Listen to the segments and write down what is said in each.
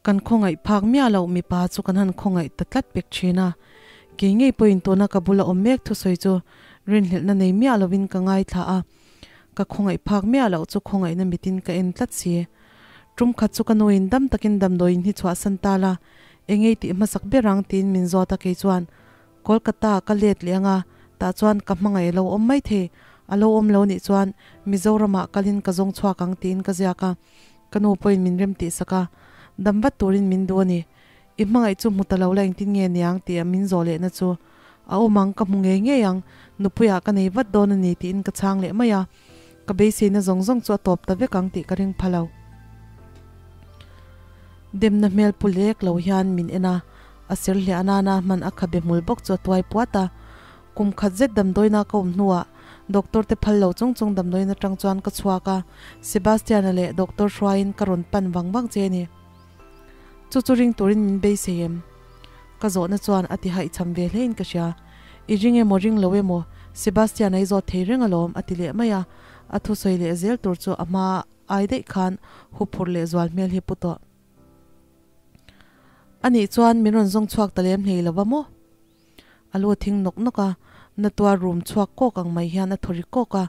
Kan khawngaih phak miah loh mipa chu kan han khawngaih ta tlat pek thin a. Kei ngei pawhin tuna ka bula awm mek thusawi chu rinhlelhna nei miah lovin ka ngaithla a. Ka khawngaih phak miah loh chu khawngaihna mitin ka en tlat si. Tum khat chu ka nuin dam takin damdawiin hi chhuahsan ta la, engei tih hmasak ber ang tiin min zawt a kei chuan Kolkata ah ka let leh anga tah chuan ka hmangaih a lo awm mai thei, a lo awm lo nih chuan Mizoramah kalin ka zawng chhuak ang tiin ka ziak a, ka nu pawhin min rem tih sak a, dam vat turin min duh a ni. I hmangaih chu hmu ta lo la engtin nge niang tih a min zawh lehna chu a awm ang, ka hmu ngei ngei ang, nupuiah ka nei vat dawn a ni tiin ka chhang leh mai a, ka beiseina zawng zawng chu a tawp ta vek ang tih ka ring pha lo. Demna hmel pu lek lo hian min en a, a ser hliah nana hman a khabe hmul bawk chu a tuai puat a. Kum khat zet damdawiina ka awm hnuah doctor te phal lo chung chung damdawiin atang chuan ka chhuak a, Sebastian-a leh doctor hruaiin ka rawn pan vang vang che a ni. Chu chu ring turin min beisei em? Ka zawhna chuan a ti haihchham ve hlein ka hria. I ring emaw ring lo emaw Sebastian-a i zawt thei reng alawm a ti leh mai a, a thusawi leh zel tur chu a hma ai daih khan huphurh leh zual hmel hi pu tawh. Anih chuan min rawn zawng chhuak ta lem hlei lo va maw? A lu a thing nawk nawk a, na tuar rum chhuak kawk ang mai hian a thaw ri kawk a.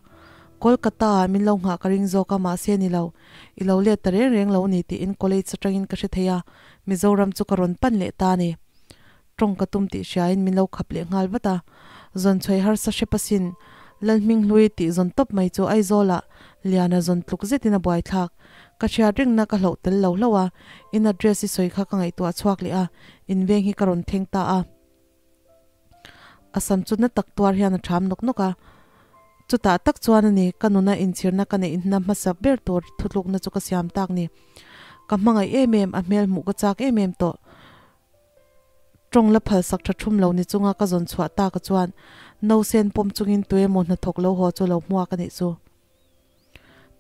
Kolkata ah min lo nghah ka ring zawk a, mahse ni lo. I lo let ta reng reng lo ni tiin college atangin ka hre thei a, Mizoram chu ka rawn pan leh ta a ni. Tawng ka tum tih hriain min lo khap leh nghal vat a. Zawn chhuai harsa hrep asin, Lalhminghlui tih zawn tawp mai chu Aizawlah Liana zawn tluk zetin a buaithlak. Ka hriat ringna ka hloh tel lo hlauh a, in address i sawi kha ka ngaihtuah chhuak leh a, in veng hi ka rawn thleng ta a. A sam chu na tak tuar hian a ṭham nawk nawk a. Chutah tak chuan a ni, ka nuna inchhirna ka neihna hmasa ber tur thutlukna chu ka siam tak ni. Ka hmangaih em em, a hmel hmuh ka chak em em tawh. Tawng la phal sak tha thum lo ni chunga ka zawn chhuah tak a chuan nausen pawm chungin tuemaw hnathawk lo haw chu lo hmuak a nih chu.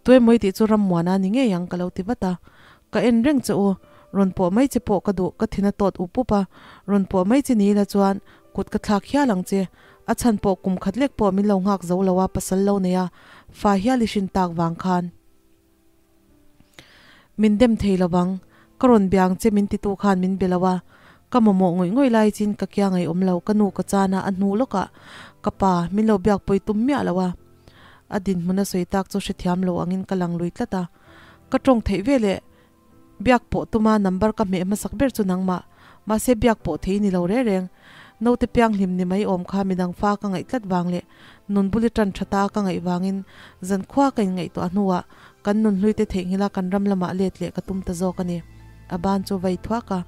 Tuemaw i tih chu Rammuana ni ngei ang ka lo ti vat a. Ka en reng che u, rawn pawh mai che pawh ka duh ka thin a tawt up up a, rawn pawh mai che ni ila chuan kut ka thlak hial ang che, a chhan pawh kum khat lek pawh min lo nghak zo lo a pasal lo nei a, fa hial i hrin tak vang khan. Min dem thei lo vang, ka rawn bia ang che min titu khan min be lo a, ka mamawh ngawih ngawih lai chin ka kia ngaihawm lo, ka nu ka chan a, a hnu lawkah ka pa min lo biak pawi tum miah lo a, a dinhmun a sawi tak chu hrethiam lo angin ka lang lui tlat a, ka tawng theih ve leh biak pawh tuma number ka hmeh hmasak ber chu nangmah, mahse biak pawh thei ni lo reng reng, naute pianghlim ni mai awm kha midang fa ka ngaih tlat vang leh Nun buli tan tha ta ka ngaih vangin zankhua ka inngaihtuah hnuah kan nun hluite theihnghilh a kan ram lamah let leh ka tum ta zawk a ni. A ban chu vai thuak a,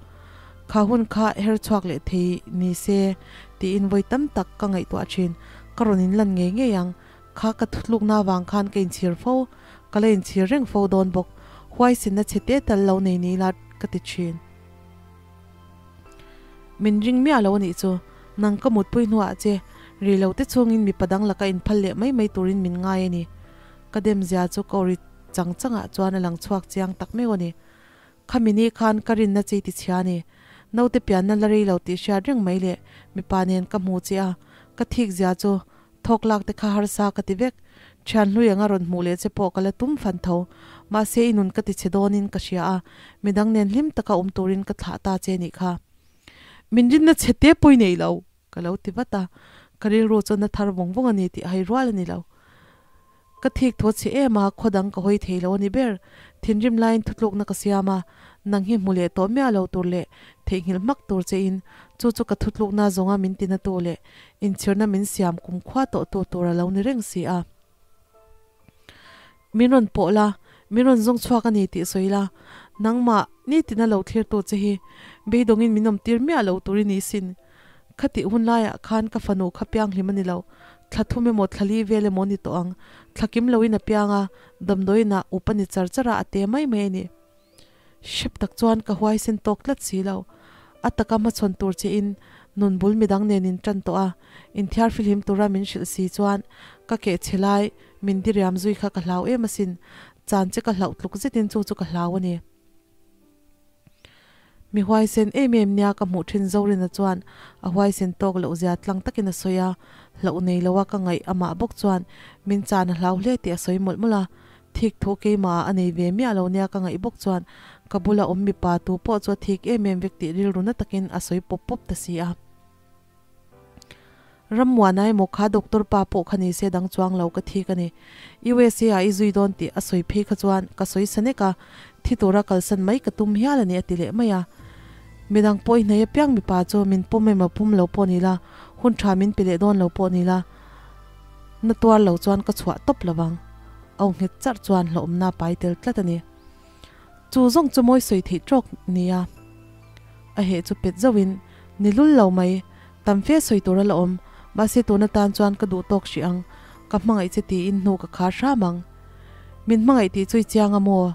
Kha hun kha her chhuak leh thei ni se tiin vawi tam tak ka ngaihtuah thin. Ka rawn inlan ngei ngei ang. Kha ka thutlukna avang khan ka inchhir fo, ka la inchhir reng fo dawn bawk. Huaisenna chhe te tal lo nei ni ila ka ti thin. Min ring miah lo a nih chu, nang ka mutpui hnuah che, ri lo te chungin mipa dang laka inphal leh mai mai turin min ngai a ni. Ka dem zia chu ka awri chang changah chuan a lang chhuak chiang tak meuh a ni. Khami ni khan ka rinna chi ti chhia a ni. Naute pianna la rei lo tih hriat reng mai leh mipa nen ka hmu che a, ka thik zia chu Thawk lak te kha harsa ka ti vek. Thian hlui anga rawn hmuh leh che pawh ka la tum fan tho. Mahse i nun ka ti che dawnin ka hria a, midang nen hlim taka awm turin ka thlah ta che nih kha. Min rinna chhe te pawi nei lo, ka lo ti vat a. Ka rilru chu na thar vawng vawng a ni tih hai rual a ni lo. Ka thik thaw chhe em a, khaw dang ka hawi thei lo a ni ber. Thinrim laiin thutlukna ka siam a, nang hi hmu leh tawh miah lo tur leh theihnghilh hmak tur che in, chu chu ka thutlukna zawnga min tina tu leh inchhirna min siam kumkhua tawh tu tur a lo ni reng si a. Min rawn pawh la, min rawn zawng chhuak a ni tih sawi la, nangmah nitina lo thlir tu che hi beidawngin min awm tir miah lo tur i ni sin. Khatih hun laiah khan ka fanu kha pianghlim a ni lo, thla thum emaw thla li vel emaw ni tawh ang, thla kim loin a piang a, damdawiinah up a ni char char a, a te mai mai a ni. Hrep tak chuan ka huaisen tawk tlat si lo. A taka hmachhawn tur chein nun bul midang nen in tan tawh a, inthiar fihlim tura min hrilh si chuan ka keh chhe lai min diriam zui kha ka hlau em asin, chan che ka hlauh tluk zetin chu chu ka hlau a ni. Mi huaisen em em nia ka hmuh thin Zorina chuan a huaisen tawk loh zia tlang takin a sawi a, hlauh nei loa ka ngaih amah bawk chuan min chan a hlau hle tih a sawi mawlh mawlh a, thik thu keimahah a nei ve miah lo nia ka ngaih bawk chuan Ka bula awm mipa tu pawh chu a thik em em vek tih rilru na takin a sawi pawp pawp ta si a. Rammuana emaw kha doctor pa pawh kha ni se dang chuang lo ka thik a ni. USA ah i zui dawn tih a sawi phei kha chuan ka sawi sa nek a, thi tura kalsan mai ka tum hial a ni a ti leh mai a. Midang pawh i hnei apiang mipa chu min pawm emaw pum lo pawh ni la, hun tha min pe leh dawn lo pawh ni la, na tuar lo chuan ka chhuah tawp lo vang. Au nghet charh chuan hlauhawmna pai tel tlat a ni. Chu zawng chu mawi sawi theih tawk nia. A heh chu pet zauhin, Ni lul lo mai, tam fe sawi tur a la awm, mahse tun atan chuan ka duh tawk hrih ang, ka hmangaih che tiin hnu ka khar hram ang. Min hmangaih tih chu i chiang a maw?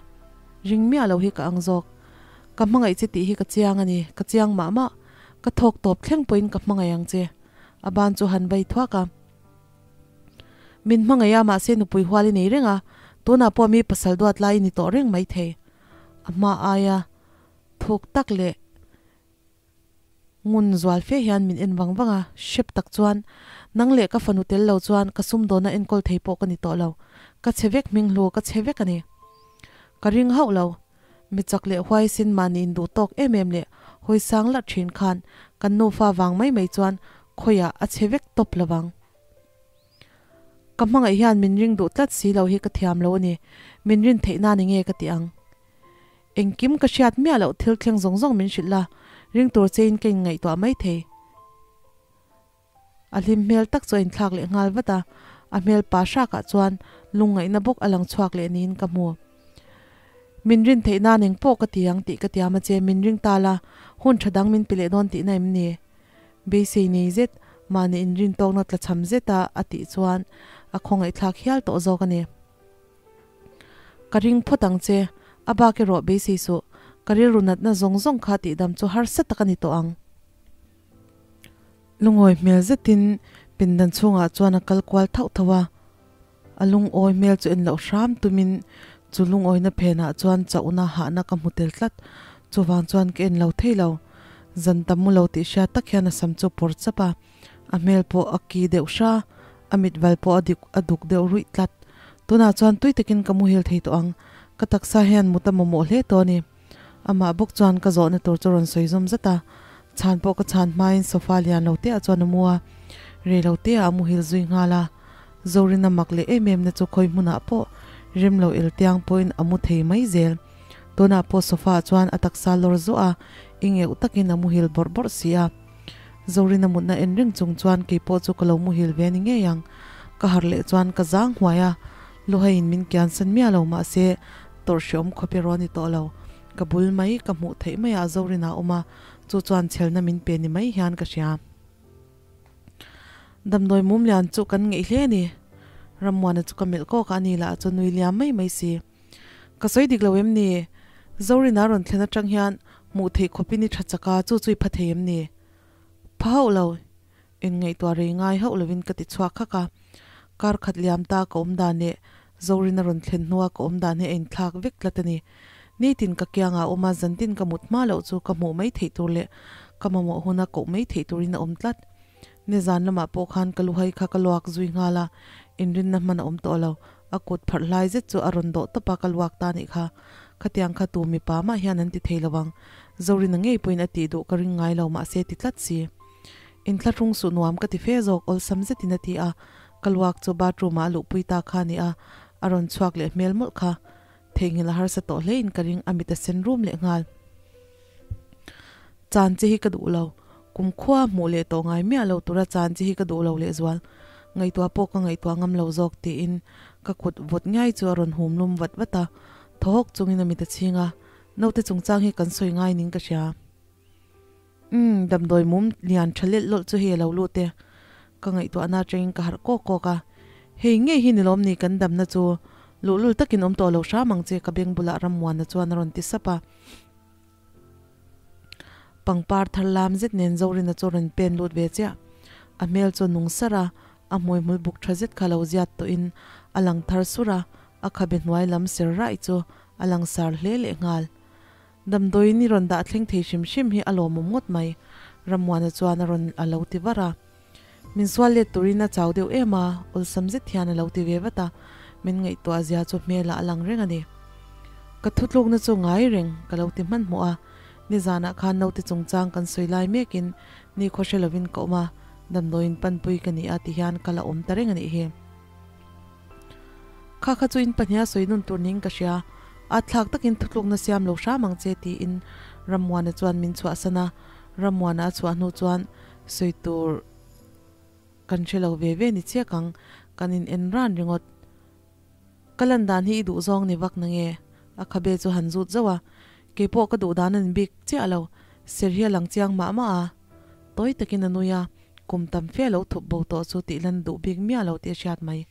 Ring miah lo hi ka ang zawk. Ka hmangaih che tih hi ka chiang a ni, ka chiang mah mah. Ka thawk tawp thleng pawhin ka hmangaih ang che. A ban chu han vai thuak a. Min hmangaih a, mahse nupui hual i nei reng a, tunah pawh mi pasal duat lai i ni tawh reng maithei. A hma aia thuk tak leh ngun zual fe hian min en vang vang a, hrep tak chuan nang leh ka fanu tel lo chuan ka sumdawna enkawl thei pawh ka ni tawh lo, ka chhe vek hming hlu ka chhe vek a ni. Ka ring hauh lo, mi chak leh huaisin mahni induh tawk em em leh hawi sang larh thin khan kan nufa vang mai mai chuan khawiah a chhe vek tawp lo vang. Ka hmangaih hian min ring duh tlat si lo hi ka thiam lo a ni, min rin theih nan enge ka ti ang. Engkim ka hriat miah loh thil thleng zawng zawng min hrilh la, ring tur chein ka inngaihtuah mai thei. A hlim hmel tak chu a inthlak leh nghal vat a, a hmel pa hrakah chuan lungngaihna bawk a lang chhuak leh niin ka hmu. Min rin theih nan eng pawh ka ti ang tih ka tiam a che, min ring ta la, hun tha dang min pe leh dawn tihna em ni? Beisei nei zet, mahni inrintawkna tlachham zeta a tih chuan a khawngaihthlak hial tawh zawk a ni. Ka ring phawt ang che, a bak erawh beisei suh, ka rilru natna zawng zawng kha tihdam chu harsa tak a ni tawh ang. Lungawi hmel zetin pindan chhungah chuan a kal kual thauh thauh a, a lungawi hmel chu en loh hram tumin chu lungawina phenah chuan chauhna hahna ka hmu tel tlat, chuvang chuan ka en lo thei lo. Zan tam mu lo tih hriat tak hian a sam chu a pawr chap a, a hmel pawh a ki deuh hra, a mit val pawh a dik a duk deuh ruih tlat. Tunah chuan tui takin ka muhil thei tawh ang, ka taksa hian mut a mamawh hle tawh a ni. Amah bawk chuan ka zawhna tur chu rawn sawi zawm zat a, chhan pawh ka chhan hmain sofa lian lo teah chuan a mu a, rei lo teah a muhil zui nghal a. Zorina mak leh em em na chu khawi hmunah pawh rem lo el tiang pawhin a mu thei mai zel. Tunah pawh sofa ah chuan a taksa lawr zuah a, i ngeuh takin a muhil bawrh bawrh si a. Zorina mutna en reng chung chuan keipawh chu ka lo muhil ve ni ngei ang. Ka harh leh chuan ka zang huai a, Luhaiin min kiansan miah lo mahse tawrh hreawm khawp erawh a ni tawh lo. Ka bul mai, ka hmuh theih maiah Zorina a awm a, chu chuan chhelna min pe ni mai hian ka hria. Damdawi mum lian chu kan ngeih hle a ni. Rammuana chu ka melh kawk a, ani lah chu nui liam mai mai si. Ka sawi dik lo em ni? Zorina rawn thlen atang hian hmuh theih khawpin i tha chak a, chu chu i pha thei em ni? Pha hauh lo. Inngaihtuah rei ngai hauh lovin ka ti chhuak khak a. Kar khat liam ta ka awm dan leh Zorina rawn thlen hnua ka awm dan hi a inthlak vek tlat a ni. Nitin ka kiangah a awm a, zantin ka mut hma loh chu ka hmuh mai theih tur leh ka mamawh huna koh mai theih turin a awm tlat. Nizan lamah pawh khan ka luhai kha ka luak zui nghal a, inrinna hman a awm tawh lo. A kut pharh hlai zet chu a rawn dawh tawp a, ka luak ta nih kha. Khatiang kha tu mipa mah hian an ti thei lo ang. Zorina ngei pawhin a tih duh ka ring ngai lo mahse ti tlat si. Inthlahrung suh nuam ka ti fe zawk awlsam zetin a ti a, ka luak chu bathroom ah a luhpui ta kha a ni a, a rawn chhuak leh hmel mawlh kha. Theihnghilh a harsa tawh hlein ka ring a mit a sen rum leh nghal. Chan che hi ka duh lo, kum khua hmuh leh tawh ngai miah lo tura chan che hi ka duh lo lehzual, ngaihtuah pawh ka ngaihtuah ngam lo zawk tiin ka kut vawt ngiai chu a rawn hum lum vat vat a, thaw hawk chungin a mit a chhing a, naute chungchang hi kan sawi ngai ning ka hria. Umm, damdawi mum lian tha lelh lawlh chu hei a lo lut e. Ka ngaihtuahna atangin ka harh kawk kawk a, hei ngei hi ni lawm ni kan damna chu luhlul takin awm tawh lo hram ang che ka beng bulah Rammuana chuan a rawn ti sap a. Pangpar thar lam zet nen Zorina chu rawn pen lut ve chiah. A hmel chu a nung sar a, a hmuihmul buk tha zet kha lo ziat tawhin a lang thar sur a, a khabe hnuai lam ser raih chu a lang sar hle leh nghal. Damdawiin i rawn dah thleng thei hrim hrim hi a lawmawm ngawt mai, Rammuana chuan a rawn a lo ti var a. Min sual let turin a chau deuh em a, awlsam zet hian a lo ti ve vat a, min ngaihtuah zia chu hmelah a lang reng a ni. Ka thutlukna chu ngai reng ka lo ti hmanhmawh a, nizanah khan naute chungchang kan sawi lai mekin ni khaw hre lovin ka awm a, damdawiin panpui ka ni a ti hian ka la awm ta reng a nih hi. Kha kha chu in pahniha sawi nun tur ning ka hria, at thlak takin thutlukna siam lo hram ang che tiin Rammuana chuan min chhuahsan a, Rammuana a chhuah hnu chuan sawi tur kan hre lo ve ve ni chiak ang, kan in en ran ringawt. Ka lan dan hi i duh zawng ni vak nange? A khabe chu han zut zauh a, keipawh ka duh dan a ni bik chiah lo, ser hi a lang chiang mah mah a. Tawi takin a nui a, kum tam fe lo thup bo tawh chu tih lan duh bik miah lo tih a hriat mai.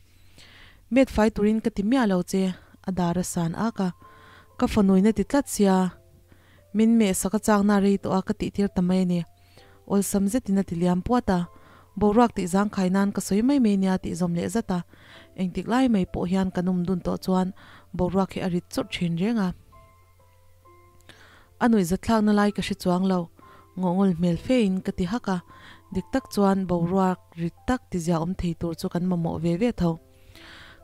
Met fai turin ka ti miah lo che, a dar a san ak a. Ka fanuina ti tlat sia, min meh sak a chakna rei tawh a ka tih tir ta mai a ni. Awlsam zetin a ti liam puat a, boruak tih zangkhai nan ka sawi mai mai nia tih zawm leh zat a, engtik lai mai pawh hian kan awm dun tawh chuan boruak hi a rit chawrh thin reng a. A nuih zathlakna lai ka hre chuang lo, ngawhngawl hmel fe in ka ti hak a, dik tak chuan boruak rit tak tizia awm thei tur chu kan mamawh ve ve tho.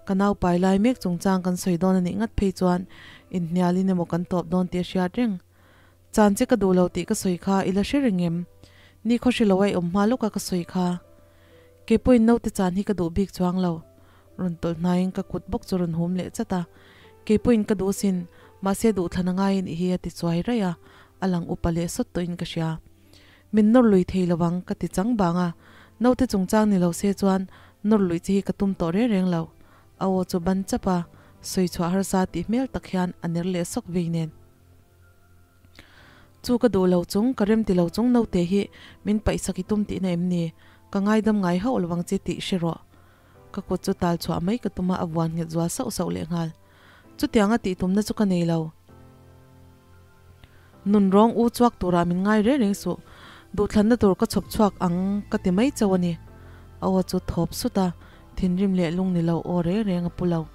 Ka naupai lai mek chungchang kan sawi dawn a nih ngat phei chuan inhnialin emaw kan tawp dawn tih a hriat reng. Chan che ka duh lo tih ka sawi kha i la hre reng em? Ni khaw hre lo a i awm hma lawka ka sawi kha. Kei pawhin naute chan hi ka duh bik chuang lo. Rawn tawlh hnaiin ka kut bawk chu rawn hum leh chat a. Kei pawhin ka duh sin, mahse duhthlan a ngai a nih hi a ti chuai raih a, a lang upa leh sawt tawhin ka hria. Min nawr lui thei lo ang ka ti chang bang a, naute chungchang ni lo se chuan nawr luih che hi ka tum tawh reng reng lo. A aw chu ban chap a, sawi chhuah harsa tih hmel tak hian a ner leh sawk vei nen. Chu ka duh lo chung, ka rem ti lo chung naute hi min paihsak i tum tihna em ni? Ka ngaidam ngai hauh lo ang che tih hre rawh. Ka kut chu tal chhuah mai ka tum a, a vuan nghet zual sauh sauh lehnghal. Chutianga tih tumna chu ka nei lo. Nun rawng u chuak turah min ngai reng reng suh. Duhthlanna tur ka chhawp chhuak ang ka ti mai chauh a ni. A aw chu thawp sut a, thinrim leh lung ni lo aw reng reng a pu lo.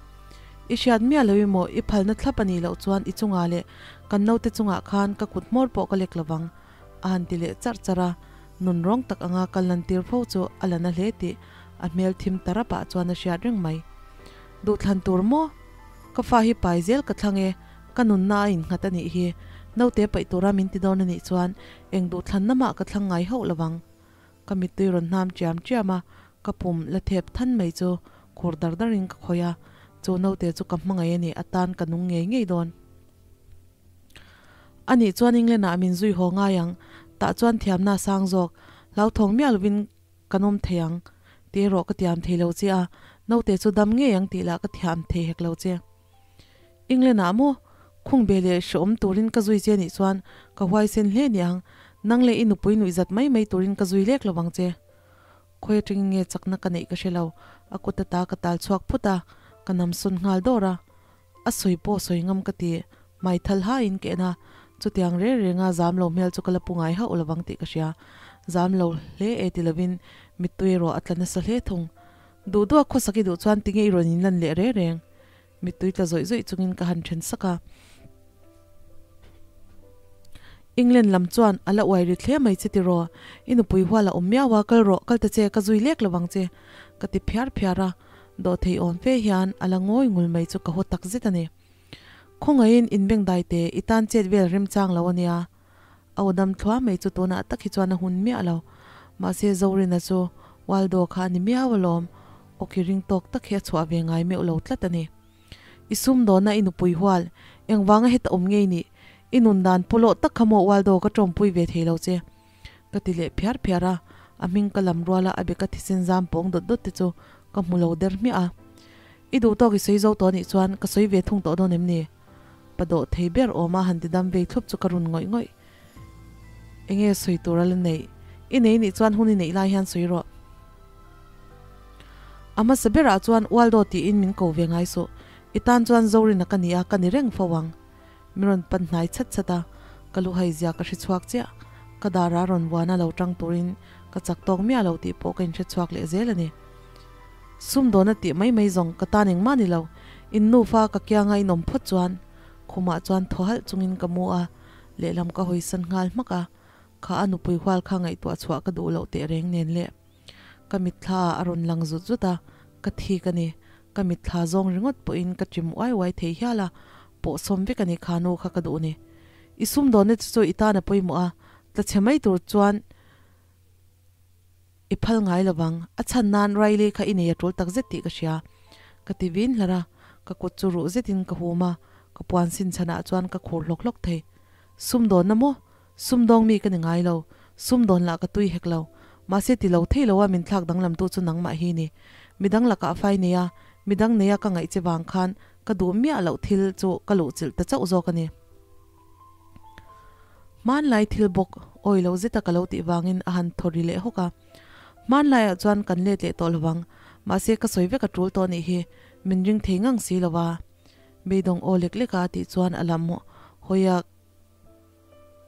I hriat miah lo i maw, i phalna thlap a nih loh chuan i chungah leh kan naute chungah khan ka kut hmawr pawh ka lek lovang, a han ti leh charh charh a, nun rawng tak anga kal lan tir fo chu a la na hle tih a hmel thim ta rapah chuan a hriat reng mai. Duhthlan tur maw? Ka fa hi pai zel ka thlang e, ka nunna a innghat a nih hi, naute paih tura min ti dawn a nih chuan eng duhthlanna mah ka thlang ngai hauh lovang. Ka mittui rawn hnam chiam chiam a, ka pum la thep than mai chu khur dar dar in ka khawih a, chu naute chu ka hmangaih a ni, a tan ka nung ngei ngei dawn. A nih chuan England ah min zui haw ngai ang, tah chuan thiamna a sang zawk, hlauthawng miah lovin kan awm thei ang tih erawh ka tiam thei lo che a, naute chu dam ngei ang tih lah ka thiam thei hek lo che. England ah maw? Khung be leh hreawm turin ka zui che nih chuan ka huaisen hle niang, nang leh i nupui nuih zat mai mai turin ka zui lek lo vang che. Khawi atangin nge chakna ka neih ka hre lo, a kut ata ka tal chhuak phut a, ka nam sawn nghal dawr a. A sawi pawh sawi ngam ka ti, hmai thal haiin ka en a, chutiang reng renga zam lo hmel chu ka la pu ngai hauh lovang tih ka hria. Zam lo hle e ti lovin mittui erawh a tla nasa hle thung. Duh duh a khawsak i duh chuan tinge i rawn inlan leh reng reng? Mittui tla zawih zawih chungin ka han then sak a. England lam chuan a la uai rit hle mai che tiraw? I nupui hual a awm miau a, kal rawh, kal ta che, ka zui lek lo vang che, ka ti phiar phiar a. Dawhthei awm fe hian a la ngawi ngul mai chu ka haw tak zet a ni. Khawngaihin inbengdai teh, i tan chet vel remchang lo a nia. A aw dam thluah mai chu tunah tak hi chuan a hun miah lo. Mahse Zorina chu Waldo kha a ni miau alawm, awki ring tawk tak hi a chhuah ve ngai meuh lo tlat a ni. I sumdawna i nupui hual, engvanga heta awm ngei nih? I nun dan pawlawh tak kha maw Waldo ka tawmpui ve thei lo che? Ka ti leh phiar phiar a, a hming ka lam ruala a beka thisen zam pawng dawt dawt te chu ka hmu lo der hmiah a. I duh tawk i sawi zo tawh anih chuan ka sawi ve thung tawh dawn em ni? Pa dawh thei ber awm a han ti dam vei thlup chu ka run ngawih ngawih. Enge sawi tur a la neih? I nei nih chuan hun i neih lai hian sawi rawh. A hmasa berah chuan Waldo tiin min ko ve ngai suh. I tan chuan Zorina ka ni a, ka ni reng fo ang. Mi rawn pan hnai chat chat a, ka lu hai zia ka hre chhuak chiah. Ka dara rawn vuana lo tang turin ka chak tawk miah lo tih pawh ka inhre chhuak leh zel a ni. Sumdawna tih mai mai zawng ka tan engmah ni lo. In nufa ka kianga in awm phawt chuan khumah chuan thaw halh chungin ka mu a, lehlam ka hawisan nghal hmak a, kha a nupui hual kha ngaihtuah chhuah ka duh loh teh reng nen le. Ka mitthla ah a rawn lang zut zut a, ka thik a ni. Ka mitthla zawng ringawt pawhin ka chim uai uai thei hial a. Pawh sawm vek a ni kha nu kha ka duh ni. I sumdawnna chu chu i tan a pawimawh a, tla chhe mai tur chuan i phal ngai lo vang. A chhan nan Riley kha i nei a tul tak zet tih ka hria. Ka ti vin hlar a, ka kut chu ruh zetin ka hum a, ka puan sin chhanah chuan ka khur hlawk hlawk thei. Sumdawnna maw? Sumdawng mi ka ni ngai lo, sumdawn lah ka tui hek lo. Mahse ti lo thei lo a min thlak danglamtu chu nangmah hi ni. Midang lakah fai nei a, midang nei a ka ngaih che vang khan ka duh miah loh thil chu ka luhchilh ta chauh zawk a ni. Hmanlai thil bawk awi lo zeta ka lo tih vangin a han thaw ri leh hawk a. Hmanlaiah chuan kan let leh tawh lovang, mahse ka sawi vek a tul tawh nih hi, min ring thei ngang si lo va. Beidawng aw lek lek a tih chuan a lam hawi a.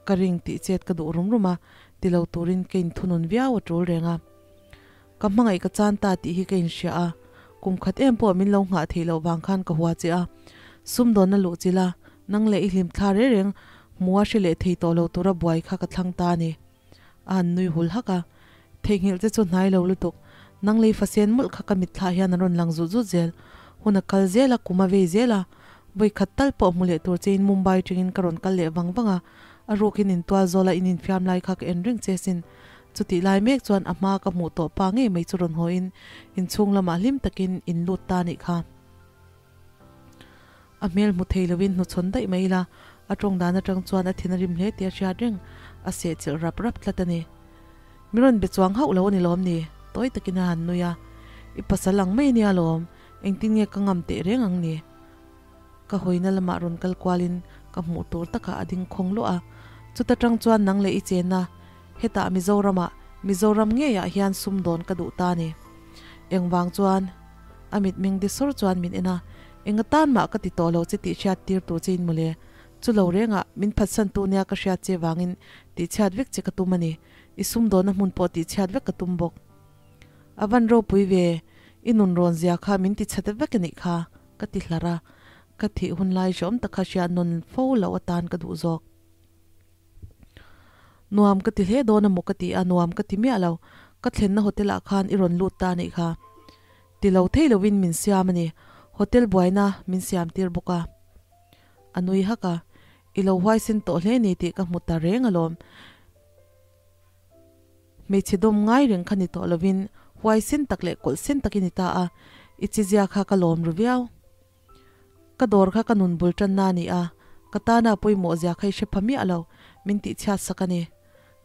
Ka ring tih chet ka duh rum rum a, ti lo turin ka inthunun viau a tul reng a. Ka hmangaih ka chan ta tih hi ka inhria a, kum khat em pawh min lo nghah theih loh vang khan ka hua che a. Sumdawnna luh chilh a, nang leh i hlim thla reng reng hmua hre leh thei tawh lo tura buai kha ka thlang ta a ni. A han nui hul hak a, Theihnghilh che chu hnai lo lutuk, nang lei fasen mawlh kha ka mitthlah hian an rawn lang zut zut zel. Hun a kal zel a, kum a vei zel a, vawi khat tal pawh hmu leh tur chein Mumbai tangin ka rawn kal leh vang vang a, a rukin intual zawla in infiam lai kha ka en reng che sin. Chutih lai mek chuan a hma ka hmuh tawh pa ngei mai chu rawn hawiin inchhung lamah hlim takin in lut ta nih kha. A hmel hmu thei lovin hnuchhawn daih mai ila, a tawng dan atang chuan a thin a rim hle tih a hriat reng, a sehchilh rap rap tlat a ni. Mi rawn be chuang hauh lo a ni lawm ni? Tawi takin a han nui a. I pasal ang mai ania lawm, engtin nge ka ngam teh reng ang ni? Ka hawina lamah rawn kal kualin ka hmuh tur takah a ding khawng luah a, chuta tang chuan nang leh i chenna, hetah Mizoramah, Mizoram ngeiah hian sumdawn ka duh ta a ni. Engvang chuan? A mitmeng de sawr chuan min en a, Enga tan mah ka ti tawh lo che tih hriat tir tur che in mawle. Chu lo rengah min phatsan tu nia ka hriat che vangin tihchhiat vek che ka tum a ni. I sumdawnna hmun pawh tihchhiat vek ka tum bawk. A van ropui ve, i nun rawn zia kha min tichhe ta vek a nih kha, ka ti hlar a. Ka thih hun lai hrehawm tak kha hriat nawn fo loh atan ka duh zawk. Nuam ka ti hle dawn a maw ka ti a, nuam ka ti miah lo. Ka thlenna hotel ah khan i rawn lut ta a nih kha. Ti lo thei lovin min siam a ni. Hotel buaina min siam tir bawk a. A nui hak a, I lo huaisen tawh hle ni tih ka hmu ta reng alawm. Hmeichhe dawm ngai reng kha ni tawh lovin huaisen tak leh kawlhsen takin i ta a, i chizia kha ka lawm ru viau. Ka dawr kha ka nun bul tanna a ni a, ka tana pawimawh zia kha i hre pha miah lo, min tihchhiat sak a ni.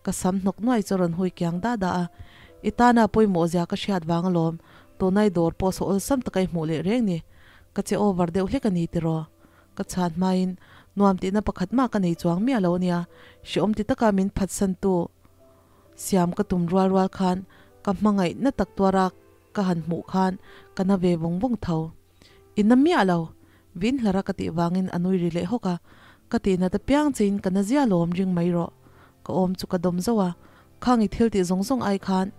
Ka sam hnawk nuai chu a rawn hui kiang da da a, I tana pawimawh zia ka hriat vang alawm, tunai dawr pawh saw awlsam taka i hmuh leh reng ni. Ka che over deuh hlek a ni tiraw? Ka chhan hmain nuam tihna pakhat mah ka nei chuang miah lo a nia, hrehawm ti taka min phatsantu siam ka tum rual rual khan ka hmangaihna tak tuara ka han hmuh khan ka na ve vawng vawng tho. I na miah lo, vin hlara ka tih vangin a nui ri leh hawk a, ka tihnat apiang chein ka na zia lawm ring mai rawh. Ka awm chu ka dawm zauh a, khang i thil tih zawng zawng ai khan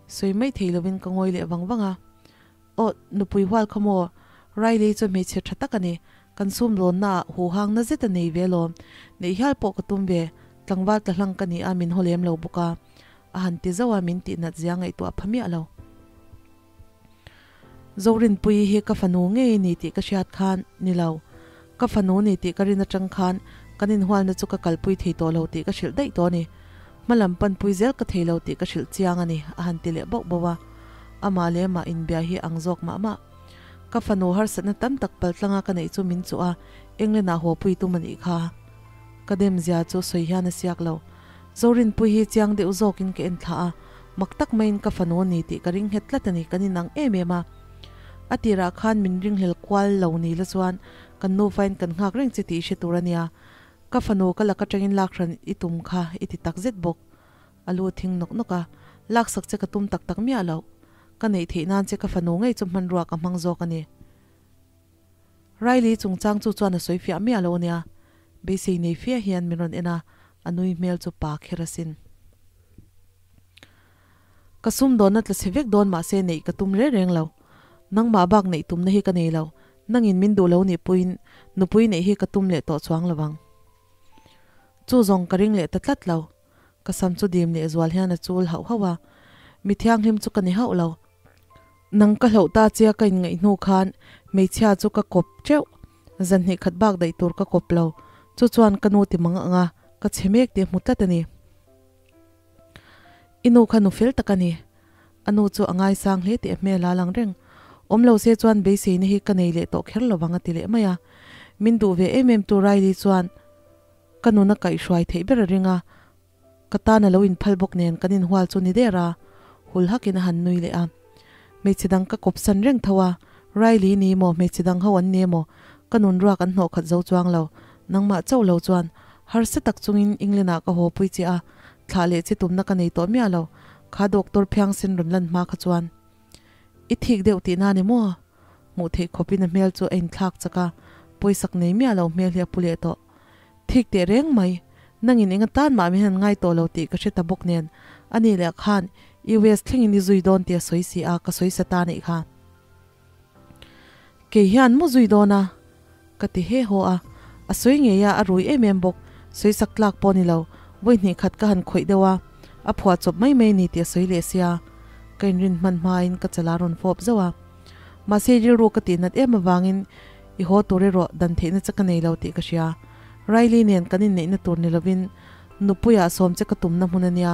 sawi mai thei lovin ka ngawi leh vang vang a. Aw, nupui hual kha maw? Riley chu hmeichhe tha tak a ni. Kan sum lawnna ah huhang na zet a nei ve alawm. Neih hial pawh ka tum ve. Tlangval tla hlang ka ni a, min haw lem lo bawk a. A han ti zauh a, min tihnat zia ngaihtuah pha miah lo. Zorinpuii hi ka fanu ngei ni tih ka hriat khan ni lo. Ka fanu ni tih ka rin atang khan kan inhualna chu ka kalpui thei tawh lo tih ka hrilh daih tawh a ni. Hmalam panpui zel ka thei lo tih ka hrilh chiang a ni, a han ti leh bauh bauh a. Amah leh amah inbia hi ang zawk mah mah. Ka fanu harsatna tam tak paltlanga ka neih chu min chuh a, England ah haw pui tum a nih kha. Ka dem zia chu sawi hian a siak lo. Zorinpui hi chiang deuh zawkin ka en thlah a, mak tak maiin ka fanu a ni tih ka ring nghet tlat a ni, kan inang em em a. A tirah khan min ringhlel kual lo ni la chuan kan nufain kan nghak reng che tih i hre tur a nia. Ka fanu ka lak atangin lak hran i tum kha i ti tak zet bawk. A lu thing nawk nawk a, laksak che ka tum tak tak miah loh. Ka neih theih nan che ka fanu ngei chu hmanrua ka hmang zawk a ni. Riley chungchang chu chuan a sawi fiah miah lo a nia. Beisei nei fia hian min rawn en a, a nui hmel chu pa kher asin. Ka sumdawnna tla chhe vek dawn mahse neih ka tum reng reng lo. Nangmah bak neih tumna hi ka nei lo. Nangin min duh lo nih puiin nupui neih hi ka tum leh tawh chuang lo ang. Chu zawng ka ring leh ta tlat lo. Ka sam chu dim leh zual hian a chul hauh hauh a. Mi thianghlim chu ka ni hauh lo. Nang ka hloh ta chia ka inngaih hnu khan hmeichhia chu ka kawp teuh. Zan hnih khat bak daih tur ka kawp lo. Chu chuan ka nu ti mang ang a, ka chhe mek tih a hmu tlat a ni. I nu kha nu fel tak a ni. A nu chu a ngaisang hle tih a hmel a lang reng. Awm lo se chuan beiseina hi ka nei leh tawh kher lo vang a ti leh mai a. Min duh ve em em tu Riley chuan ka nuna kaihhruai theih ber a ring a, ka tan a lo inphal bawk nen kan inhual chu ni der a, hul hakin a han nui leh a. Hmeichhe dang ka kawpsan reng tho a, Riley ni maw hmeichhe dang ho an ni emaw ka nun ruak an hnawh khat zo chuang lo, nangmah chauh lo chuan harsa tak chungin England ah ka haw pui che a, thlah leh che tumna ka nei tawh miah lo, kha doctor phiangsen rawn lan hma kha chuan i thik deuh tihna ni maw? Hmuh theih khawpin a hmel chu a inthlak chak a, pawisak nei miah lo hmel hi a pu leh tawh. Thik teh reng mai, nangin eng atan mah min han ngai tawh lo tih ka hre ta bawk nen, ani leh khan US thlengin i zui dawn tih a sawi si a, ka sawi sa ta nih kha. Kei hian mu zui dawn a? Ka ti he haw a, a sawi ngei a, a rui em em bawk, sawi sak tlak pawh ni lo, vawi hnih khat ka han khawih deuh a, a phuah chawp mai mai ni tih a sawi leh sia, ka inrin hman hmain ka chala rawn fawp zauh a. Mahse rilru ka tih nat em avangin i haw tur erawh dan theihna che ka nei lo tih ka hria. Riley nen kan inneihna tur ni lovin nupuiah sawm che ka tumna hmun a nia,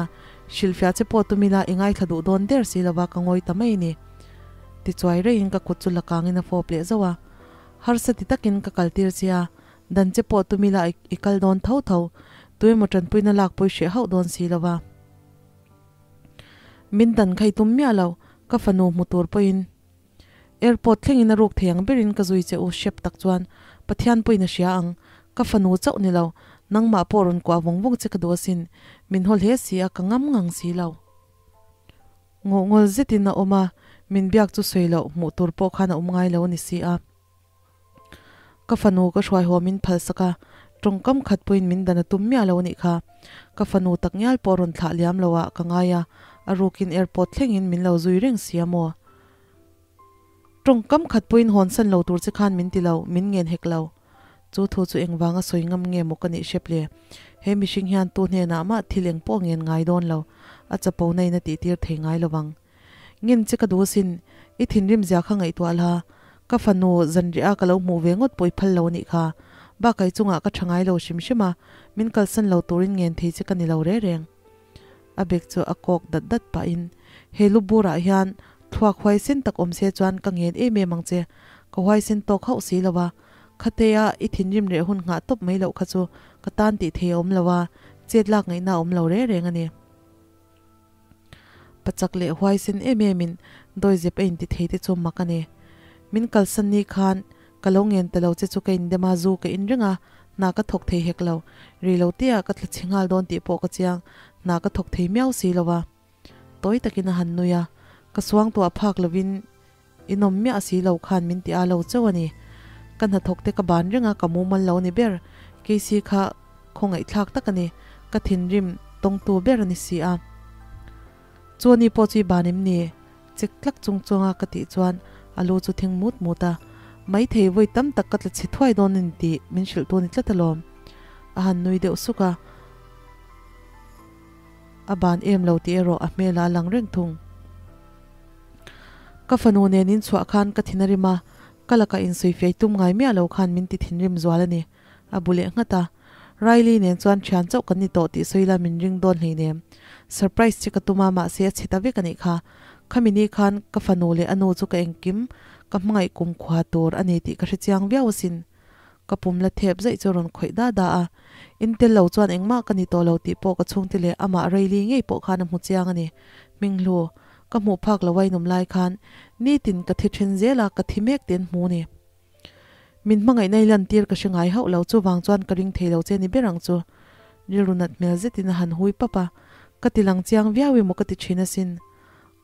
hrilhfiah che pawh tum ila i ngaithla duh dawn der si lova ka ngawi ta mai a ni. Tichuai reihin ka kut chu la kangin a fawp leh zauh a. Harsa ti takin ka kal tir che a, dan che pawh tum ila i kal dawn tho tho, tuemaw tanpuina lak pawh i hreh hauh dawn si lova. Min dan kha i tum miah lo, ka fanu hmu tur pawhin airport thlengin a ruk thei ang berin ka zui che u hrep tak chuan Pathian pawhin a hria ang, ka fanu chauh ni lo, nangmah pawh rawn kuah vawng vawng che ka duh asin, min haw hle si a ka ngam ngang si lo. Ngawhngawl zetin a awm a, min biak chu sawi loh hmuh tur pawh khan a awm ngai lo a ni si a. Ka fanu ka hruai haw min phalsak a, tawngkam khat pawhin min dan a tum miah lo a nih kha. Ka fanu tak ngial pawh rawn thlah liam lo ah ka ngai a, a rukin airport thlengin min lo zui reng si a maw? Tawngkam khat pawhin hawnsan lo tur che khan min ti lo, min ngen hek lo. Chu thu chu engvanga sawi ngam nge maw ka nih hrep le? He mihring hian tu hnenah mah thil eng pawh ngen ngai dawn lo, a chapo na in a tihtir thei ngai lo vang. Ngen che ka duh asin, i thinrim zia kha ngaihtuah la, ka fanu zanriah a ka lo hmuh ve ngawt pawh i phal lo anih kha. Bakah i chungah ka tha ngai lo hrim hrim a, min kalsan lo turin ngen thei che ka ni lo re reng. A bag chu a kawk dat dat pahin, He lu burah hian thluak huaisen tak awm se chuan ka ngen em em ang che, ka huaisen tawk hauh si lo a, khatea i thinrim reh hun nghah tawp mai loh kha chu ka tan tih thei a awm lo a, chet lak ngaihna a awm lo re reng a ni. Pachak leh huaisen em em in dawizep a inti thei te chu mak a ni. Min kalsan ni khan ka lo ngen ta lo che chu ka indem a, zu ka in reng a, hna ka thawk thei hek lo. Ri lo te ah ka tla chhe nghal dawn tih pawh ka chiang, hna ka thawk thei miau si lo a. Tawi takin a han nui a, ka suangtuah phak lovin inawm miah si lo khan min ti a lo chauh a ni. Ka hnathawk te ka ban reng a, ka mumal lo ni ber. Casey kha khawngaihthlak tak a ni, ka thinrim tawngtu ber a ni si a. Chu ani pawh chu i ban em ni? Chek tlak chung chunga ka tih chuan a lu chu thing mut mut a. Maithei vawi tam tak ka tla chhe thuai dawn a ni tih min hrilh tu ni tlat alawm. A han nui deuh suk a. A ban em lo tih erawh a hmelah a lang reng thung. Ka fanu nen in chhuah khan ka thin a rim a, ka lakah insawi fei tum ngai miah lo khan min ti thinrim zual a ni, a bu leh nghat a. Riley nen chuan thian chauh kan ni tawh tih sawi la min ring dawn hleinem. Surprise che ka tum a mahse a chhe ta vek a nih kha. Khami ni khan ka fanu leh a nu chu ka engkim ka hmangaih kumkhua tur a ni tih ka hrechiang viau asin. Ka pum la thep zaih chu rawn khawih da da a, in tel lo chuan engmah ka ni tawh lo tih pawh ka chhungte leh amah Riley ngei pawh khan a hmu chiang a ni. Hminghlu, ka hmuh phak lo a inawm lai khan nitin ka thi then zel a, ka thi mek te an hmu ni. Min hmangaihna i lantir ka hre ngai hauh lo, chuvang chuan ka ring thei lo che ni ber ang chu. Rilru nat hmel zetin a han hui pap a, ka ti lang chiang viau emaw ka ti thin asin.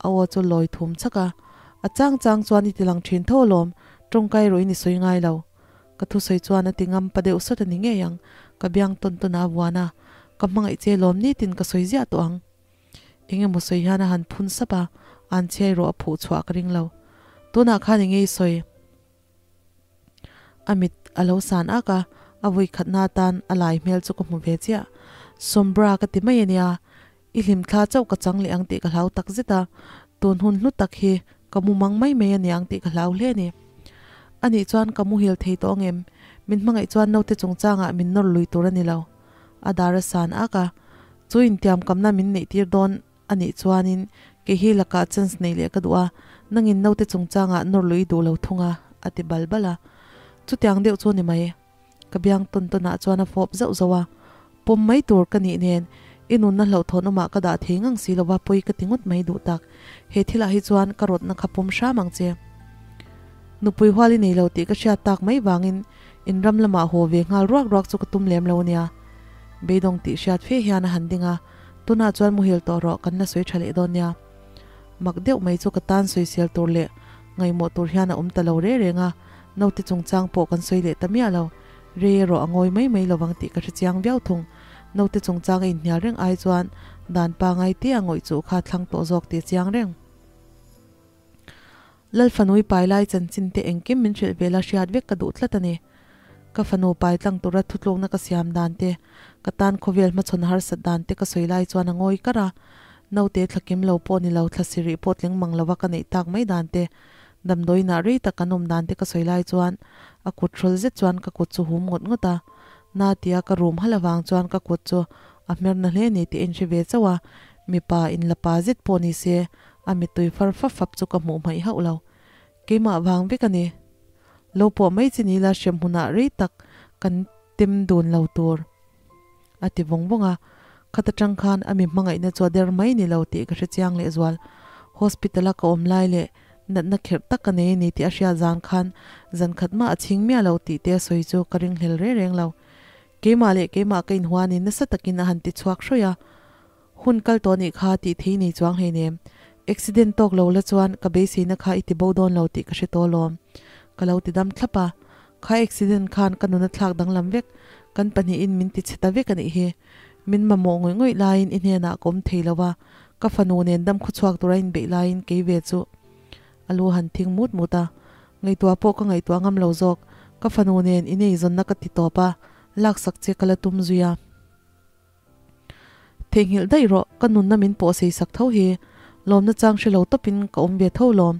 A aw chu lawi thum chak a, a chang chang chuan i ti lang thin tho alawm, tawngkai rawh in i sawi ngai lo. Ka thusawi chuan a ti ngam pa deuh sawt a ni ngei ang, ka biang tawn tawn a vuan a, ka hmangaih che lawm nitin ka sawi ziah tawh ang. Eng emaw sawi hian a han phun sap a, an chhiai rawh a phuh chhuah ka ring lo. Tunah khan eng nge i sawi? A mit a lo san ak a, a vui khatna atan a lai hmel chu ka hmu ve chiah. Sombra ka ti mai a nia, i hlimthla chauh ka chang leh ang tih ka hlau tak zet a, tun hun hlu tak hi ka mu mang mai mai a niang tih ka hlau hle a ni. Anih chuan ka muhil thei tawh ang em? Min hmangaih chuan naute chungchangah min nawr lui tur a ni lo. A dar a san ak a, chu intiamkamna min neih tir dawn a nih chuanin kei hi lakah chance neih leh ka duh a, nangin naute chungchangah nawr lui i duh lo thung a, a ti bal bal a. Chutiang deuh chu ni mai. Ka biang tawn tawnah chuan a fawp zauh zauh a, pawm mai tur ka nih nen i nunna hlauhthawn awmah ka dah thei ngang si lova pawi ka ti ngawt mai duh tak. He thilah hi chuan ka rawtna kha pawm hram ang che. Nupui hual i nei lo tih ka hriat tak mai vangin in ram lamah haw ve nghal ruak ruak chu ka tum lem lo nia. Beidawng tih hriat fe hian a han ding a, tunah chuan muhil tawh rawh kan la sawi tha leh dawn nia. Mak deuh mai chu ka tan sawisel tur leh ngaihmawh tur hian a awm ta lo re reng a, naute chungchang pawh kan sawi leh ta miah lo. Rei erawh a ngawi mai mai lovang tih ka hre chiang viau thung. Naute chungchang a inhnial reng ai chuan dan pangai te a ngawih chuh kha thlang tawh zawk tih a chiang reng. Lal fanui pai lai chanchin te engkim min hrilh vel a hriat vek ka duh tlat a ni. Ka fanu pai tlang tura thutlukna ka siam dan te, ka tan khawvel hmachhawn harsat dan te ka sawi lai chuan a ngawi kar a. Naute thla kim lo pawh ni lo, thla sirih pawh tling mang lova ka neih tak mai dan te, damdawiinah rei tak kan awm dan te ka sawi lai chuan a kut hrawl zet chuan ka kut chu hum ngawt ngawt a. Na tia ka rum hal avang chuan ka kut chu a hmer na hle ni tih a inhre ve chauh a, mipa inla pa zet pawh ni se a mittui far fap fap chu ka hmuh hmaih hauh lo. Keimah vang vek a ni. Lo pawh mai chi ni la hrem hunah rei tak kan tem dun lo tur a ti vawng vawng a. Khat atang khan a mi hmangaihna chu a der mai ni lo tih ka hre chiang lehzual. Hospital a ka awm lai leh natna kherh tak ka nei a ni tih a hriat zan khan zan khat mah a chhing miah lo tih te a sawi chu ka ringhlel reng reng lo. Keimah leh keimah ka inhuanin nasa takin a han ti chhuak hrawih a. Hun kal tawh nih kha tih thei nei chuang hleinem. Accident tawk lo la chuan ka beiseina kha i ti bo dawn lo tih ka hre tawh alawm. Ka lo ti dam thlap a. Kha accident khan ka nuna thlak danglam vek, kan pahnihin min ti chhe ta vek a nih hi. Min mamawh ngawih ngawih laiin i hnenah ka awm thei lo a, ka fanu nen dam khawchhuak tura inbeih laiin kei ve chu a lu han thing mut mut a. Ngaihtuah pawh ka ngaihtuah ngam lo zawk, ka fanu nen i neizawnna ka ti tawp a, laksak che ka la tum zui a. Theihnghilh daih rawh, ka nunna min pawh sei sak tho hi. Lawmna chang hre lo tawpin ka awm ve tho lawm.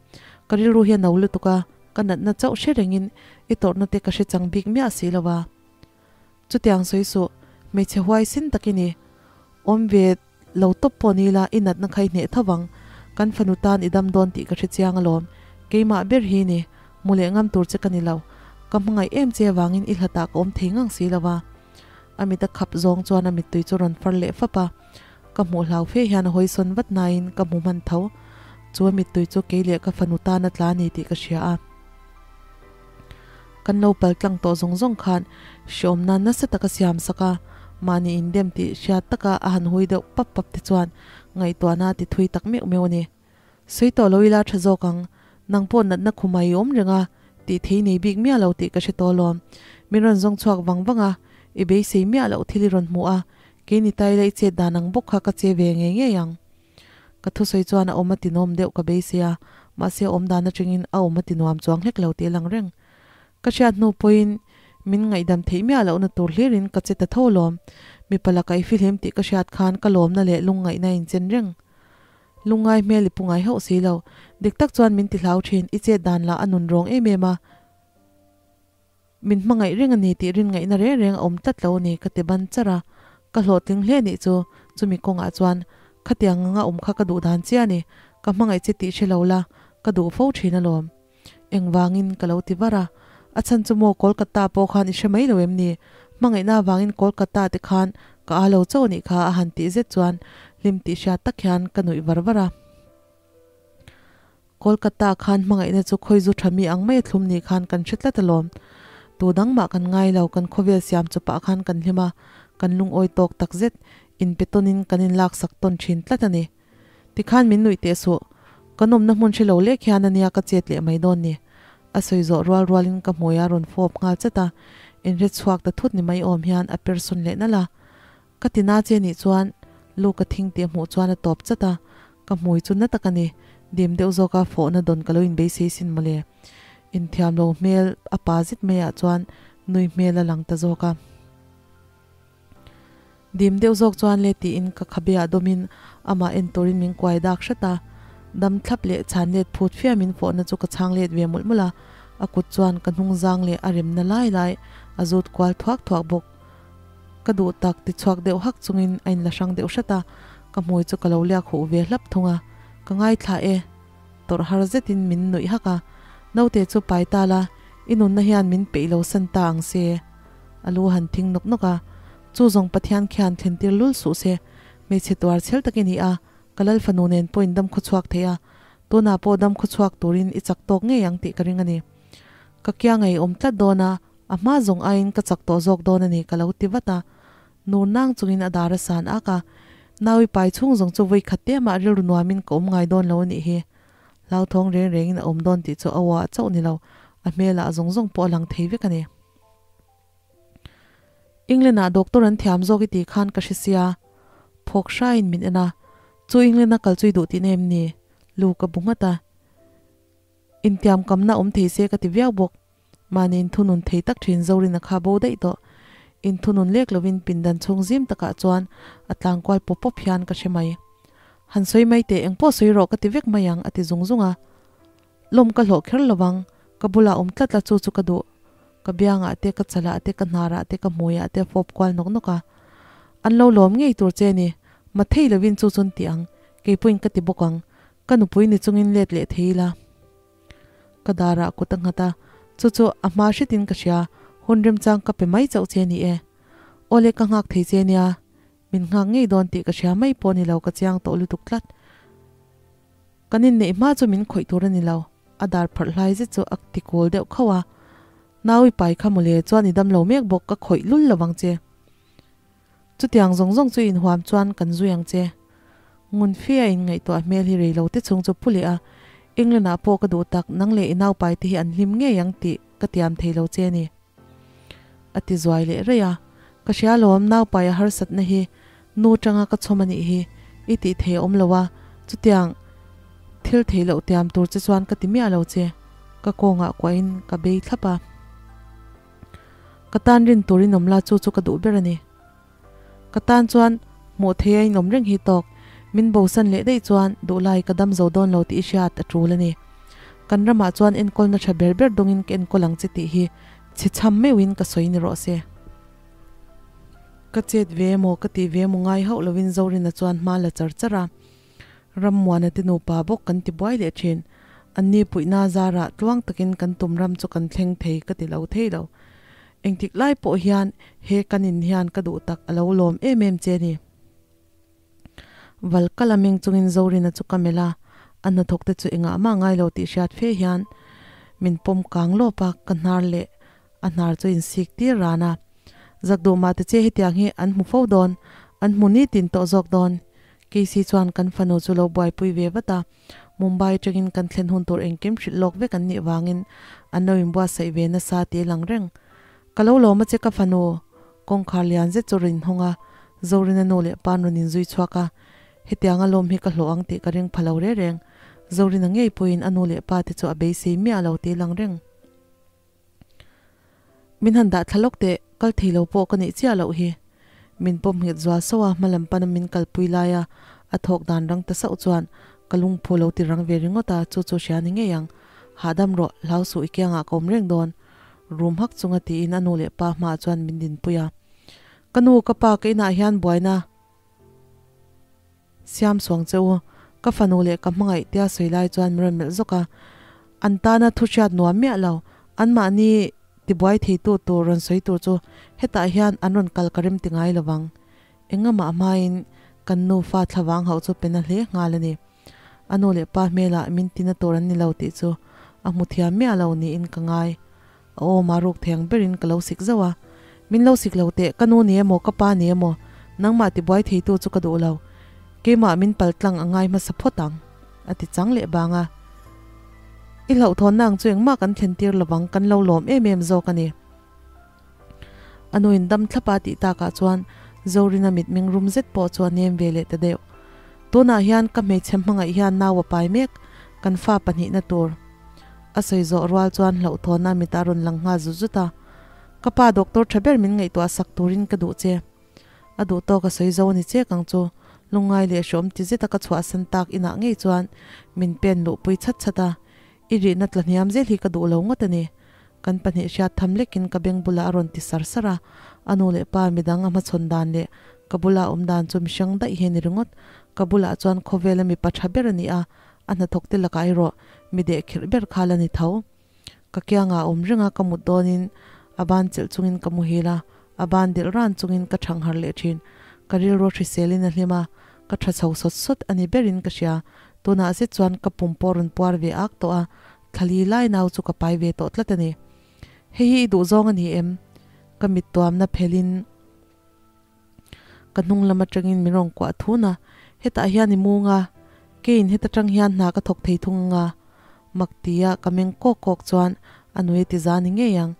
Ka rilru hi a no lutuk a, ka natna chauh hre rengin i tawrhna te ka hre chang bik miah si lo a. Chutiang sawi suh, hmeichhe huai sin tak i ni. Awm ve lo tawp pawh ni la i natna kha i hneh tho vang. Kan fanu tan i dam dawn tih ka hre chiang alawm. Keimah ber hi ni, hmu leh ngam tur che ka ni lo. Ka hmangaih em che avangin i hlatah ka awm thei ngang si lo a. A mit a khap zawng chuan a mittui chu rawn far leh fap a, ka hmuh hlau fe hian a hawisawn vat nain ka hmu hman tho. Chu a mittui chu kei leh ka fanu tan a tla a ni tih ka hria a. Kan lo pal tlang tawh zawng zawng khan hreawm nan nasa taka siam sak a, mahni indem tih hriat taka a han hui deuh pap pap te chuan ngaihtuahna a ti thui tak meuh meuh a ni. Sawi tawh lo ila tha zawk ang, nang pawh natna khumah i awm reng a, tih thei nei bik miah lo tih ka hre tawh alawm. Min rawn zawng chhuak vang vang a, i beisei miah loh thil i rawn hmu a, kei ni tai la i chet dan ang bawk kha ka che ve ngei ngei ang. Ka thusawi chuan a awm a tinuam deuh ka beisei a, mahse a awm dan atangin a awm a tinuam chuang hlek lo tih a lang reng. Ka hriat hnu pawhin min ngaihdam theih miah lohna tur hlirin ka che ta tho alawm. Mipa laka i fihlim tih ka hriat khan ka lawmna leh lungngaihna a inchen reng. Lungngai hmel i pu ngai hauh si lo. Dik tak chuan min ti hlau thin, i chet dan lah a nun rawng em em a. Min hmangaih reng a ni tih rin ngaihna reng reng a awm tlat lo a ni ka ti ban char a. Ka hlawhtling hle nih chu, chumi kawngah chuan khatiang anga awm kha ka duh dan chiah a ni. Ka hmangaih che tih hre lo la, ka duh fo thin alawm. Engvangin ka lo ti var a. A chhan chu maw Kolkata pawh khan i hre mai lo em ni? Hmangaihna avangin Kolkata te khan ka a lo chauh anih kha a han tih zet chuan hlim tih hriat tak hian ka nuih var var a. Kolkata khan hmangaihna chu khawi zu tha mi ang mai a thlum ni khan kan hre tlat alawm. Tu dang mah kan ngai lo, kan khawvel siam chu pah khan kan hlim a, kan lungawi tawk tak zet, inpe tawnin kan inlaksak tawn thin tlat a ni. Tikhan min nuih teh suh, ka nawmna hmun hre lo lek hian ania ka chet leh mai dawn ni. A sawi zawh rual rualin ka hmui a rawn fawp nghal chat a, inhre chhuak ta thut ni mai awm hian a per sawn leh nalh a. Ka ti na che nih chuan lu ka thing tih a hmuh chuan a tawp chat a, ka hmui chu na tak a ni, dim deuh zawka fawhna dawn ka lo inbeisei sin mawle. Inthiam lo hmel a pa zet maiah chuan nui hmel a lang ta zawk a. Dim deuh zawk chuan le tiin ka khabeah dawmin amah en turin min kuai dak hrat a, dam thlap leh chhan let phut fiamin fawhna chu ka chhang let ve mawlh mawlh a. A kut chuan ka hnung zang leh a remna lai lai a zut kual thuak thuak bawk. Ka duh tak ti chhuak deuh hak chungin a inla hrang deuh hrat a, ka hmui chu ka lo liak huh ve hlap thung a, ka ngaithla e. Tawrh har zetin min nuih hak a, Naute chu pai ta la, i nunna hian min peih lo san ta ang se. A lu han thing nawk nawk a, Chu zawng Pathian khian thlentir lul suh se, hmeichhe tuar chhel tak i ni a, ka lal fanu nen pawhin dam khawchhuak thei a, tunah pawh dam khawchhuak turin i chak tawk ngei ang tih ka ring a ni. Ka kia ngei awm tlat dawn a, a hma zawng aiin ka chak tawh zawk dawn a ni ka lo ti vat a. Nur nang chungin a dar a san ak a, Naui pai chhung zawng chu vawi khat te mah rilru nuamin ka awm ngai dawn lo a nih hi. Hlauthawng reng rengin a awm dawn tih chu a aw ah chauh ni lo, a hmelah zawng zawng pawh a lang thei vek a ni. England ah doctor an thiam zawk i tih khan ka hre sia. Phawk hraiin min en a, Chu England a kal chui duh tihna em ni? Lu ka bu nghat a. Intiam kamna awm thei se ka ti viau bawk. Mahni inthunun thei tak thin Zorina kha bo daih tawh. Inthunun lek lovin pindan chhung zim takah chuan a tlang kual pawp pawp hian ka hre mai. Han sawi mai teh, engpawh sawi rawh ka ti vek mai ang a ti zung zung a. Lawm ka hlawh kher lovang, ka bulah awm tlat la chu chu ka duh. Ka biangah te, ka chalah te, ka hnarah te, ka hmuiah te a fawp kual nawk nawk a. An lo lawm ngei tur che ni, ma thei lovin chu chun ti ang, keipawhin ka ti bawk ang, ka nupui ni chungin let leh thei ila. Ka darah kut a nghat a, chu chu a hma hretin ka hria, hun remchang ka pe mai chauh che ni e. Awle ka nghak thei che nia, min nghak ngei dawn tih ka hria mai pawh ni lo ka chiang tawh lutuk tlat. Kan inneih hma chu min khawih tur a ni lo, a dar pharh hlai zet chu a ti kawl deuh khauh a. Nau i pai kha mawle chuan i dam lo mek bawk ka khawih lul lo vang che. Chutiang zawng zawng chu inhuam chuan kan zui ang che. Ngun fe a inngaihtuah hmel hi rei lo te chhung chu pu leh a, England ah pawh ka duh tak nang leh i naupai te hi an hlim ngei ang tih ka tiam thei lo che a ni. A ti zuai leh raih a, Ka hria lawm, naupai a harsatna hi nu tanga ka chhawm a nih hi, i tih thei a awm lo a, chutiang thil theih loh tiam tur che chuan ka ti miah lo che, ka kawngah kuahin ka bei thlap a. Ka tan rin tur in awm la chu chu ka duh ber a ni. Ka tan chuan hmuh theia in awm reng hi tawk, min bosan leh daih chuan duhlai ka dam zo dawn lo tih i hriat a tul a ni. Kan ramah chuan enkawlna tha ber ber dawngin ka enkawl ang che tih hi chhe chham meuhin ka sawi ni rawh se. Ka chet ve emaw ka tih ve emaw ngai hauh lovin Zorina chuan hma la char char a. Rammuana te nupa bawk kan ti buai leh thin. Anni puihna zarah tluang takin kan tum ram chu kan thleng thei ka ti lo thei lo. Engtik lai pawh hian he kan in hian ka duh tak a lo lawm em em che ni. Val kal a meng chungin Zorina chu ka melh a, a hnathawk te chu engah mah ngai lo tih hriat fe hian min pawm kang lawp a, ka hnar leh a hnar chu insik tir ran a. Zak duh mah te che hetiang hi an hmu fo dawn, an hmu nitin tawh zawk dawn. Casey chuan kan fanu chu lo buaipui ve vat a. Mumbai atangin kan thlen hun tur engkim hrilh lawk vek an nih vangin an lo inbuatsaih ve nasa tih a lang reng. Ka lo lawm a che ka fanu! Kawngkhar lian zet chu rawn inhawng a, Zorina nu leh pa'n rawn inzui chhuak a. Hetianga lawm hi ka hlawh ang tih ka ring pha lo re reng. Zorina ngei pawhin a nu leh pa te chu a beisei miah lo tih a lang reng. Min han dah thla lawk teh, kal thei lo pawh ka neih chiah loh hi. Min pawm nghet zual sauh a, hmalam pana min kalpui laia a thawk dan rang ta sauh chuan ka lungphu lo ti rang ve ringawt a, chu chu hria ni ngei ang. Hahdam rawh, hlau suh i kiangah ka awm reng dawn. Rum hak chunga tiin a nu leh pa hmaah chuan min dinpui a. Ka nu, ka pa, ka inah hian buaina. Siam suang che u, ka fanu leh ka hmangaih tia sawi lai chuan min rawn melh zawk a. An tana thu hriat nuam miah lo, anmahni tibuai theitu tur rawn sawi tur chu hetah hian an rawn kal ka rem ti ngai lo vang. Engamah hmain kan nufa thlavang hauh chu pe na hle nghal a ni. A nu leh pa hmelah min tina tur an ni lo tih chu a hmu thiam miah lo niin ka ngai. A awm a ruk thei ang berin ka lo sik zauh a. Min lo sik lo teh, ka nu ni emaw, ka pa ni emaw, nangmah tibuai theitu chu ka duh lo. Keimah min pal tlang a ngai hmasa phawt ang, a ti chang leh bang a. I hlauhthawnna ang chu engmah kan thlen tir lovang, kan lo lawm em em zawk a ni. A nuin dam thlapa tih takah chuan Zorina mitmeng rum zet pawh chu a nem ve leh ta deuh. Tunah hian ka hmeichhe hmangaih hian nau a pai mek, kan fa pahnihna tur. A sawi zawh rual chuan hlauhthawnna mit a rawn lang nghal zut zut a, Ka pa doctor tha ber min ngaihtuah sak turin ka duh che. A duh tawk a sawi zo a ni chek ang chu. Lungngai leh hreawm ti zeta ka chhuahsan tak inah ngei chuan min pen luhpui chhat chhat a. I rihna tla hniam zel hi ka duh lo ngawt a ni. Kan pahnih hriat tham lekin ka beng bulah a rawn ti sar sar a, a nu leh pa midang a hmachhawn dan leh ka bula awm dan chu mihring daih hi a ni ringawt. Ka bulah chuan khawvela mipa tha ber a ni a, a hnathawk te lakah erawh mi dehkhirh ber kha la ni tho. Ka kiangah a awm reng a, ka mut dawnin a ban chelh chungin ka muhil a, a ban delh ran chungin ka thangharh leh thin. Ka rilru hriselin a hlim a, ka tha chho sawt sawt a ni berin ka hria. Tunah zet chuan ka pum pawh rawn puar ve ak tawh a, thlali lai nau chu ka pai ve tawh tlat a ni. Hei hi i duhzawng a ni em? Ka mit tuamna phelhin ka hnung lam atangin min rawn kuah thun a, hetah hian i mung a, keiin heta tang hian hna ka thawk thei thung ang a, mak tia ka meng kawk kawk chuan a nui a ti za ni ngei ang,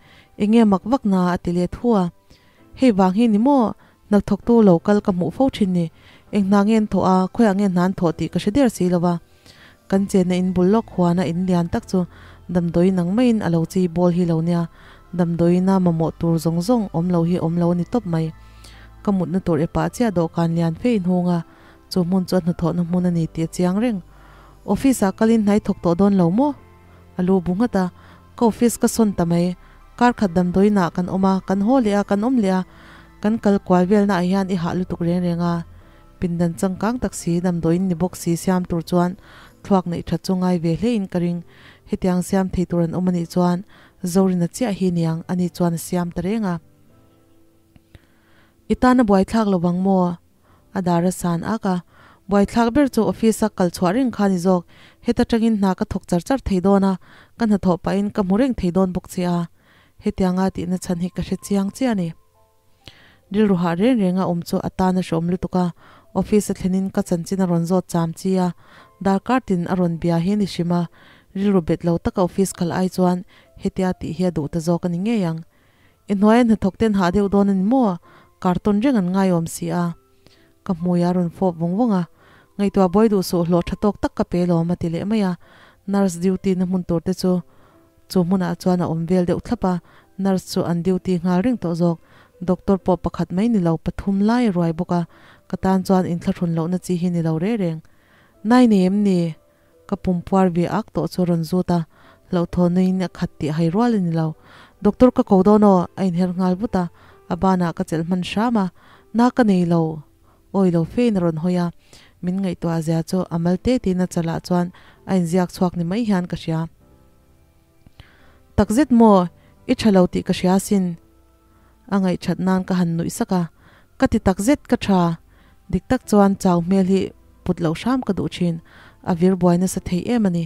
enge mak vak na a ti let hu a, hei vang hi ni maw hnathawktu lo kal ka hmuh fo thin ni, eng hna nge an thawh a, khawiah nge hna an thawh tih ka hre der si lo va, kan chenna in bul lawk huana in lian tak chu damdawi nang maiin a lo chi bawl hi lo nia, damdawiina mamawh tur zawng zawng awm lo hi awm lo a ni tawp mai. Ka mutna tur epah chiah dawhkan lian fe inhung a, chu hmun chu a hnathawhna hmun a ni tih a chiang reng. Office ah kalin hnai thawk tawh dawn lo maw? A lu bu nghat a, ka office ka sawn ta mai. Kar khat damdawiinah kan awm a, kan haw leh a, kan awm leh a, kan kal kual velnaah hian i hah lutuk reng reng a. Pindan changkang tak si, damdawiin ni bawk si siam tur chuan thluak neih that chu ngai ve hle in ka ring. Hetiang siam thei tur an awm anih chuan Zorina chiah hi niang ani chuan a siam ta reng a. I tan a buaithlak lo vang maw? A dar a san ak a. Buaithlak ber chu office a kal chhuah reng kha ni zawk. Heta tangin hna ka thawk char char thei dawn a, ka hnathawh pahin ka hmu reng thei dawn bawk che a. Hetianga tihna chhan hi ka hre chiang chiah a ni. Rilru hah reng reng a awm chu a tan a hreawm lutuk a, office a thlenin ka chanchin a rawn zawt cham chi a, darkar tin a rawn bia hi a ni hrim a, rilru bet lo taka office kal ai chuan hetia tih hi a duh ta zawk a ni ngei ang. I hnuaia hnathawk ten hah deuh dawn a ni maw? Karton reng an ngaiawm si a. Ka hmui a rawn fawp vawng vawng a, ngaihtuah buai duh suh hlawh tha tawk tak ka pe lawm a ti leh mai a, nurse duty na hmun tur te chu Chu hmunah chuan a awm vel deuh thlap a, nurse chu an duty nghal reng tawh zawk. Doctor pawh pakhat mai ni lo, pathum lai a ruai bawk a, ka tan chuan inthlahrun lohna chi hi ni lo reh reng. Nai nei em ni? Ka pum puar ve ak tawh chu a rawn zut a, hlauhthaw nuiin a khat tih hai rual a ni lo. Doctor ka ko dawn aw, a inher nghal vut a, a banah ka chelh hman hram a, na ka nei lo. Awi lo fein a rawn hawi a, min ngaihtuah zia chu a mal te tiin a chalah chuan a inziak chhuak ni mai hian ka hria. Takzet maw, i tha lo tih ka hria asin. A ngaihthat nan ka han nuih sak a, ka ti takzet ka tha. Dik tak chuan chau hmel hi put loh hram ka duh thin, a vir buai nasa thei em a ni.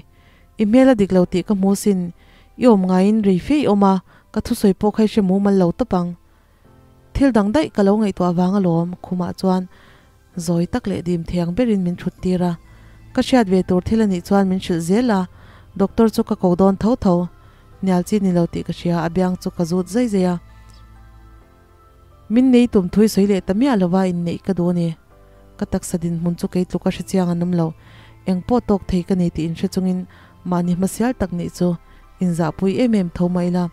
I hmel a dik lo tih ka hmu sin, i awm ngaiin rei fe i awm a, ka thusawi pawh kha i hre mumal lo tawp ang. Thil dang daih ka lo ngaihtuah vang alawm, khumah chuan zawi tak leh dim thei ang berin min thut tir a. Ka hriat ve tur thil anih chuan min hrilh zel a, doctor chu ka ko dawn tho tho. Hnial chi ni lo tih ka hria, a biang chu ka zut zai zai a. Min nei tum thui sawi leh ta miah lova inneih ka duh a ni. Ka taksa dinhmun chu kei tluk a hre chiang an awm lo. Eng pawh tawk thei ka ni tih inhre chungin mahni hmasial tak nih chu inzahpui em em tho mah ila.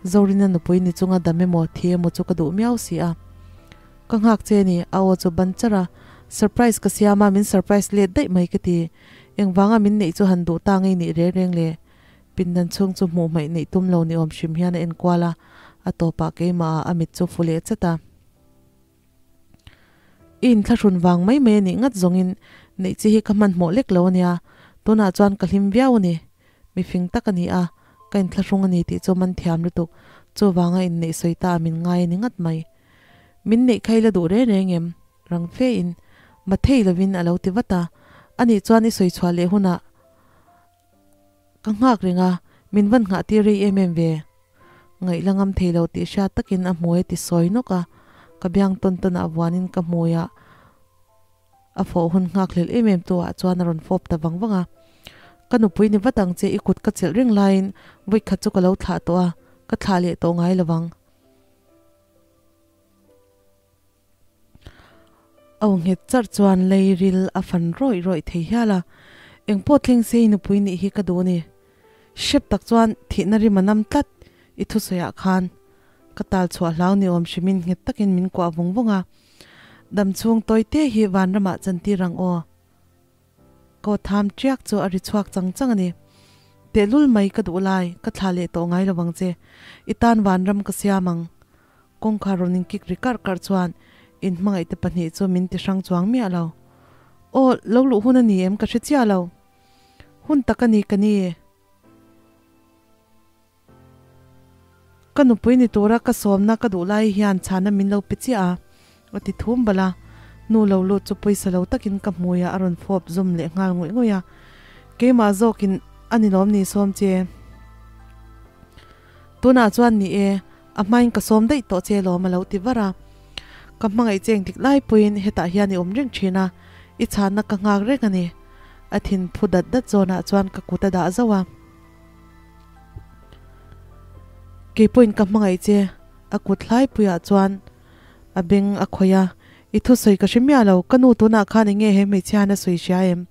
Zorina nupui ni chunga dam emaw thi emaw chu ka duh miau si a. Ka nghak che ni, a aw chu ban char a. Surprise ka siam a, min surprise let daih mai ka ti. Engvanga min neih chu han duh ta ngei nih reng reng le. Pindan chhung chu hmuh hmaih neih tum lo ni awm hrim hian a enkual a, a tawpah keimah ah a mit chu fu leh chat a. I inthlahrun vang mai mai a nih ngat zawngin neih chi hi ka hmanhmawh lek lo a nia, tunah chuan ka hlim viau a ni. Mi fing tak a ni a, ka inthlahrung a ni tih chu man thiam lutuk, chuvanga inneih sawi ta a min ngai a ni ngat mai. Min neih kha i la duh reng reng em? Rang fe in, ma thei lovin a lo ti vat a, anih chuan i sawi chhuah leh hunah ka nghak reng a, min van nghah tir rei em em ve. Ngaih la ngam thei lo tih hriat takin a hmui a ti sawi nawk a, ka biang tawn tawn ah vuanin ka hmuiah A fawh hun nghak hlelh em em tu ah chuan a rawn fawp ta vang vang a. Ka nupui ni vat ang che i kut ka chelh reng laiin vawi khat chu ka lo thlah tawh a, ka thlah leh tawh ngai lo vang. Au nghet charh chuan lei ril a fan rawih rawih thei hial a, Engpawh thleng se i nupui nih hi ka duh a ni. Hrep tak chuan thihna rim a nam tlat i thusawi ah khan. Ka tal chhuah hlau ni awm hrimin nghet takin min kuah vawng vawng a. Dam chhung tawi te hi vanramah chantir ang aw. Kaw tham tiak chu a ri chhuak chang chang a ni. Tehlul mai ka duh lai, ka thlah leh tawh ngai lovang che. I tan vanram ka siam ang. Kawngkhar rawn inkik ri karh karh chuan inhmangaihte pahnih chu min ti hrang chuang miah lo. Aw, lo luh hun a ni em ka hre chiah lo. Hun tak a ni ka ni. Ka nupui ni tura ka sawmna ka duh lai hian chhana min lo pe chiah a, a ti thum bal a. Nu lo lut chu pawisa lo takin ka hmuiah a rawn fawp zum leh nghal ngawih ngawih a. Keimah zawkin a ni lawm ni sawm che? Tunah chuan ni e, a hmain ka sawm daih tawh che lawm a lo ti var a. Ka hmangaih cheng dik lai pawhin hetah hian i awm reng thin a, i chhanna ka nghak reng a ni. A thin phu dat dat zawnah chuan ka kut a dah zauh a. Kei pawhin ka hmangaih che, a kut hlaipuiah chuan a beng a khawih a, I thusawi ka hre miah lo, ka nu tunah khan eng nge he hmeichhia hian a sawi hria em?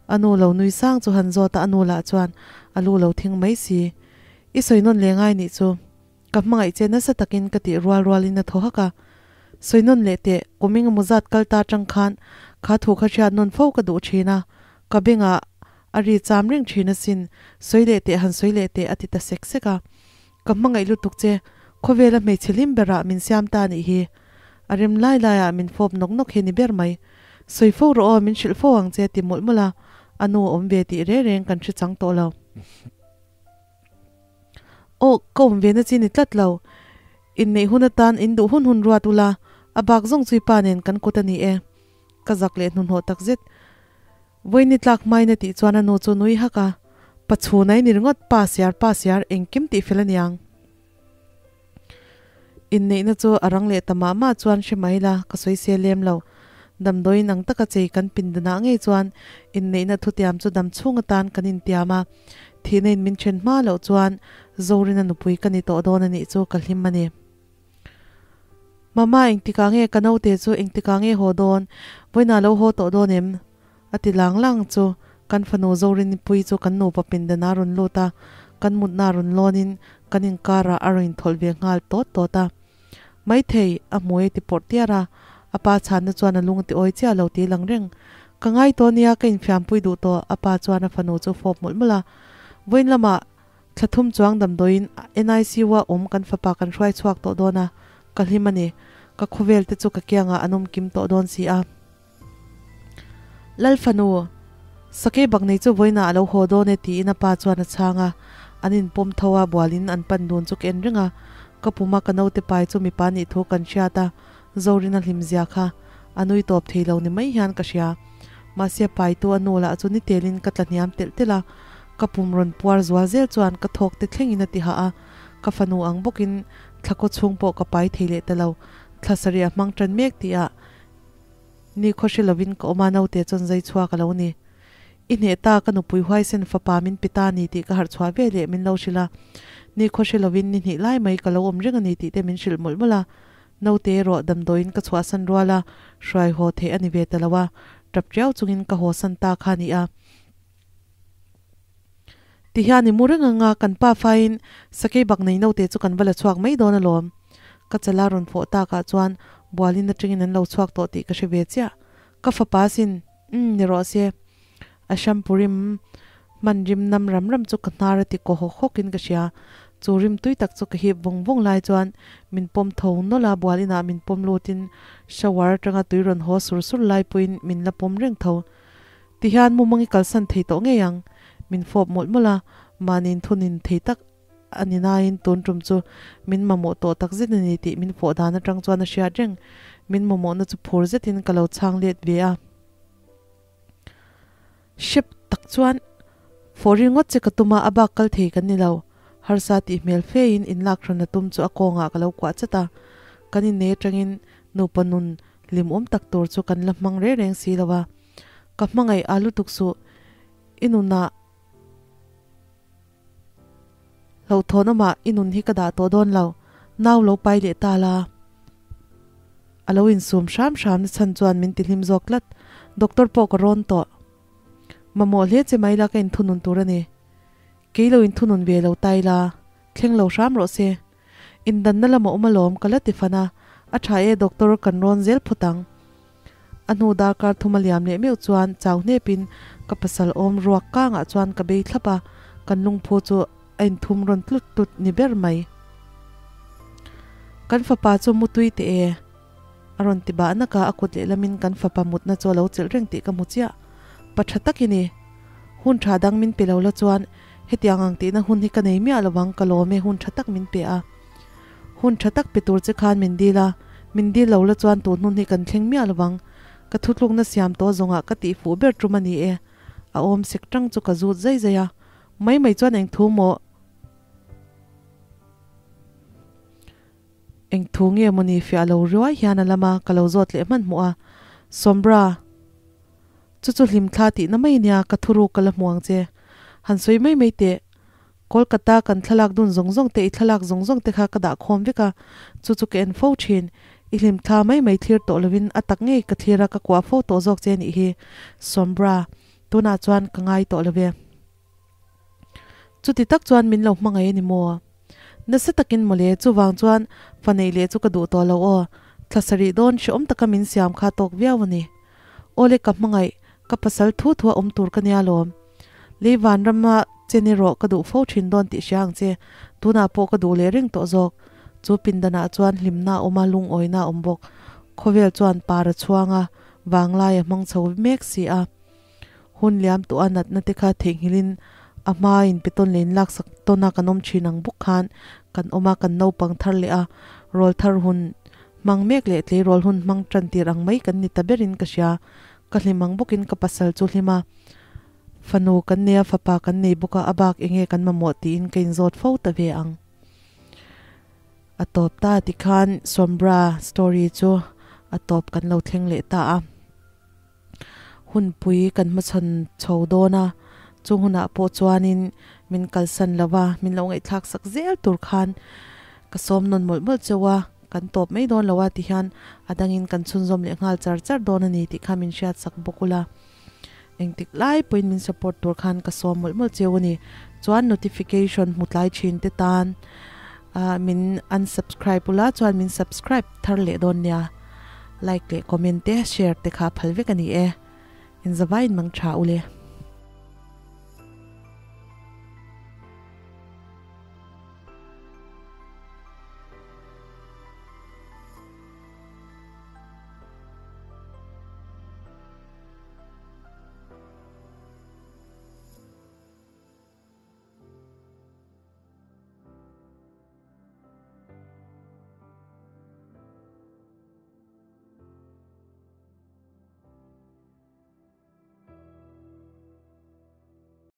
A nu lo nui sang chu han zawt a, a nu lah chuan a lu lo thing mai si. I sawi nawn leh ngai nih chu. Ka hmangaih che nasa takin ka tih rual rualin a thaw hak a. Sawi nawn leh teh, kum engemaw zat kal ta atang khan kha thu kha hriat nawn fo ka duh thin a, ka bengah a ri cham reng thin asin, sawi leh teh han sawi leh teh a ti ta sek sek a. Ka hmangaih lutuk che, khawvela hmeichhe hlim berah min siam ta anih hi. A rem lai laiah min fawp nawk nawk hi ni ber mai. Sawi fo rawh aw, min hrilh fo ang che a ti mawlh mawlh a, a nu a awm ve tih reng reng kan hre chang tawh lo. Aw, ka awm ve na chi ni tlat lo. Inneih hun atan in duh hun hun ruat ula, a bak zawng chui pa nen kan kut a ni e. Ka zak leh hnuhnawh tak zet. Vawiini tlak hmain a tih chuan a nu chu nui hak a, Pa chhun a i ni ringawt, pa siar, pa siar, engkim tih fel a niang. Inneihna chu a rang leh ta mah mah chuan hre mai la, ka sawi se lem lo. Damdawiin ang taka chei kan pindanah ngei chuan inneihna thutiam chu dam chhung atan kan intiam a, thihna in min then hma loh chuan Zorina nupui ka ni tawh dawn a nih chu ka hlim a ni. Mama engtikah nge ka naute chu engtikah nge haw dawn? Vawiinah lo haw tawh dawn em? A ti lang lang chu kan fanu Zorinipui chu kan nupa pindanah a rawn lut a, kan mutna rawn lawnin kan inkarah a rawn inthawlh ve nghal tawt tawt a. Maithei, a hmui a ti pawrh tiar a, a pa chhanna chuan a lung a ti awi chiah lo ti lang reng. Ka ngai tawh nia, ka infiampui duh tawh, a pa chuan a fanu chu fawp mawlh mawlh a. Vawiin lamah thla thum chuang damdawiin NICU-a awm kan fapa kan hruai chhuak tawh dawn a, ka hlim a ni. Ka khawvel te chu ka kiangah an awm kim tawh dawn si a. Lal fanu, Sakei bak nei chu vawiinah a lo haw dawn e tiin a pa chuan a chhang a, an inpawm tho a, bualin an pan dun chu ka en reng a, ka puma ka naute pai chu mipa nih thu kan hriat a, Zorin a hlim zia kha a nui tawp thei lo ni mai hian ka hria. Mahse paitu a nu lah chu ni telin ka tla hniam telh telh a, ka pum rawn puar zual zel chuan ka thawk te thlengin a ti hah a, ka fanu ang bawkin thla kaw chhung pawh ka pai thei leh ta lo, thla sarih a hmang tan mek tih ah Ni khaw hre lovin ka awm a, naute chuan zai chhuak a lo ni. I hneh ta, ka nupui huaisen fapa min pe ta ni tih ka harh chhuah ve leh min lo hrilh a. Ni khaw hre lovin ni hnih lai mai ka lo awm reng a ni tih te min hrilh mawlh mawlh a. Naute erawh damdawiin ka chhuahsan rual a, hruai haw theih a ni ve ta lo a, tap tiau chungin ka haw san ta kha a ni a. Ti hian i mu reng ang a, kan pa faiin sakei bak nei naute chu kan va la chhuak mai dawn alawm. Ka chala rawn fawh takah chuan bualin atangin an lo chhuak tawh tih ka hre ve chiah. Ka fapa sin, umm ni rawh se. A shampoo rim hman rim nam ram ram chu ka hnar a ti kaw hawk hawkin ka hria. Chu rim tui tak chu ka hip vawng vawng lai chuan min pawm tho nawlh a, bualinah min pawm lutin shower atanga tui rawn haw sur sur lai pawhin min la pawm reng tho. Tihian mumang i kalsan thei tawh ngei ang, min fawp mawlh mawlh a, mahniin thunin thei tak a ni nain tun tum chu min mamawh tawh tak zet a ni tih min fawh dan atang chuan a hriat reng. Min mamawhna chu phur zetin ka lo chhang let ve a. Hrep tak chuan fawh ringawt che ka tum a, a bak kal thei kan ni lo. Harsa tih hmel fein inlak hran a tum chu a kawngah ka lo kuah chat a, kan innei atangin nupa nun hlimawm tak tur chu kan la hmang reng reng si lo a. Ka hmangaih a lutuk suh, i nunah hlauhthawn awmah i nun hi ka dah tawh dawn lo, nau lo pai leh ta la. A lo insum hram hram na chhan chuan min tihlim zawk tlat, doctor pawh ka rawn tawh. Mamawh hle che mai la ka inthunun tur a ni. Kei lo inthunun ve lo tai la, thleng lo hram rawh se. Indanna lamah awm alawm ka la ti fan a, a tha e doctor kan rawn zel phawt ang. A hnu darkar thum a liam leh meuh chuan chau hnepin ka pasal awm ruak kangah chuan ka bei thlap a, Kan lungphu chu a inthum rawn tlut tlut ni ber mai. Kan fapa chu mutui teh e. A rawn ti bah nak a, a kut lehlamin kan fapa mutna chu a lo chelh reng tih ka hmu chiah. Pa tha tak i ni. Hun tha dang min pe lo la chuan hetiang ang tihna hun hi ka nei miah lo ang, ka lawm e hun tha tak min pe a. Hun tha tak pe tur che khan min dil a, min dil lo la chuan tun hun hi kan thleng miah lo ang. Ka thutlukna siam tawh zawngah ka tih fuh ber tum a ni e. A awm sek tang chu ka zut zai zai a, mai mai chuan eng thu maw? Eng thu nge mawni fiah lo riuai hian a lam a, ka lo zawt leh hmanhmawh a. Sombra, chu chu hlimthla tihna mai nia, ka thuruk ka la hmu ang che. Han sawi mai mai teh. Kolkata kan thlalak dun zawng zawng te, i thlalak zawng zawng te kha ka dah khawm vek a, chu chu ka en fo thin. I hlimthla mai mai thlir tawh lovin a tak ngei ka thlir a, ka kuah fo tawh zawk che nih hi. Sombra, tunah chuan ka ngai tawh lo ve. Chuti tak chuan min lo hmangaih a ni maw? Nasa takin mawle, chuvang chuan fa neih leh chu ka duh tawh lo aw. Thla sarih dawn hrehawm taka min siam kha tawk viau a ni. Awle ka hmangaih, ka pasal thu thua awm tur ka nia lawm. Lei vanrama chen erawh ka duh fo thin dawn tih hria ang che, tunah pawh ka duh leh reng tawh zawk. Chu pindanah chuan hlimna a awm a, lungawina a awm bawk. Khawvel chuan par a chhuang a, vanglai a hmang chho mek si a. Hun liam tawh a natna te kha theihnghilhin a hma in pe tawn leh in laksak tawn a kan awm thin ang bawk khan kan awm a, kan naupang thar leh a rawl thar hun hmang mek leh tleirawl hun hmang tan tir ang mai kan ni ta berin ka hria. Ka hlim ang bawkin ka pasal chu hlim a, fanu kan nei a, fapa kan nei bawk a, a bak enge kan mamawh tiin ka inzawt fo ta ve ang. A tawp ta tikhan Sombra story chu a tawp kan lo thleng leh ta a. Hunpui kan hmachhawn chho dawn a, chu hunah pawh chuanin min kalsan lo va, min lo ngaihthlak sak zel tur khan ka sawm nawn mawlh mawlh cheu a, kan tawp mai dawn lo a ti hian a dangin kan chhunzawm leh nghal char char dawn a ni tih kha min hriat sak bawk ula. Engtik lai pawhin min support tur khan ka sawm mawlh mawlh cheu a ni. Chuan notification hmu tlai thin te tan min unsubscribe ula chuan min subscribe thar leh dawn nia. Like leh comment te share te kha phal vek a ni e. Inzavaiin mang tha ule.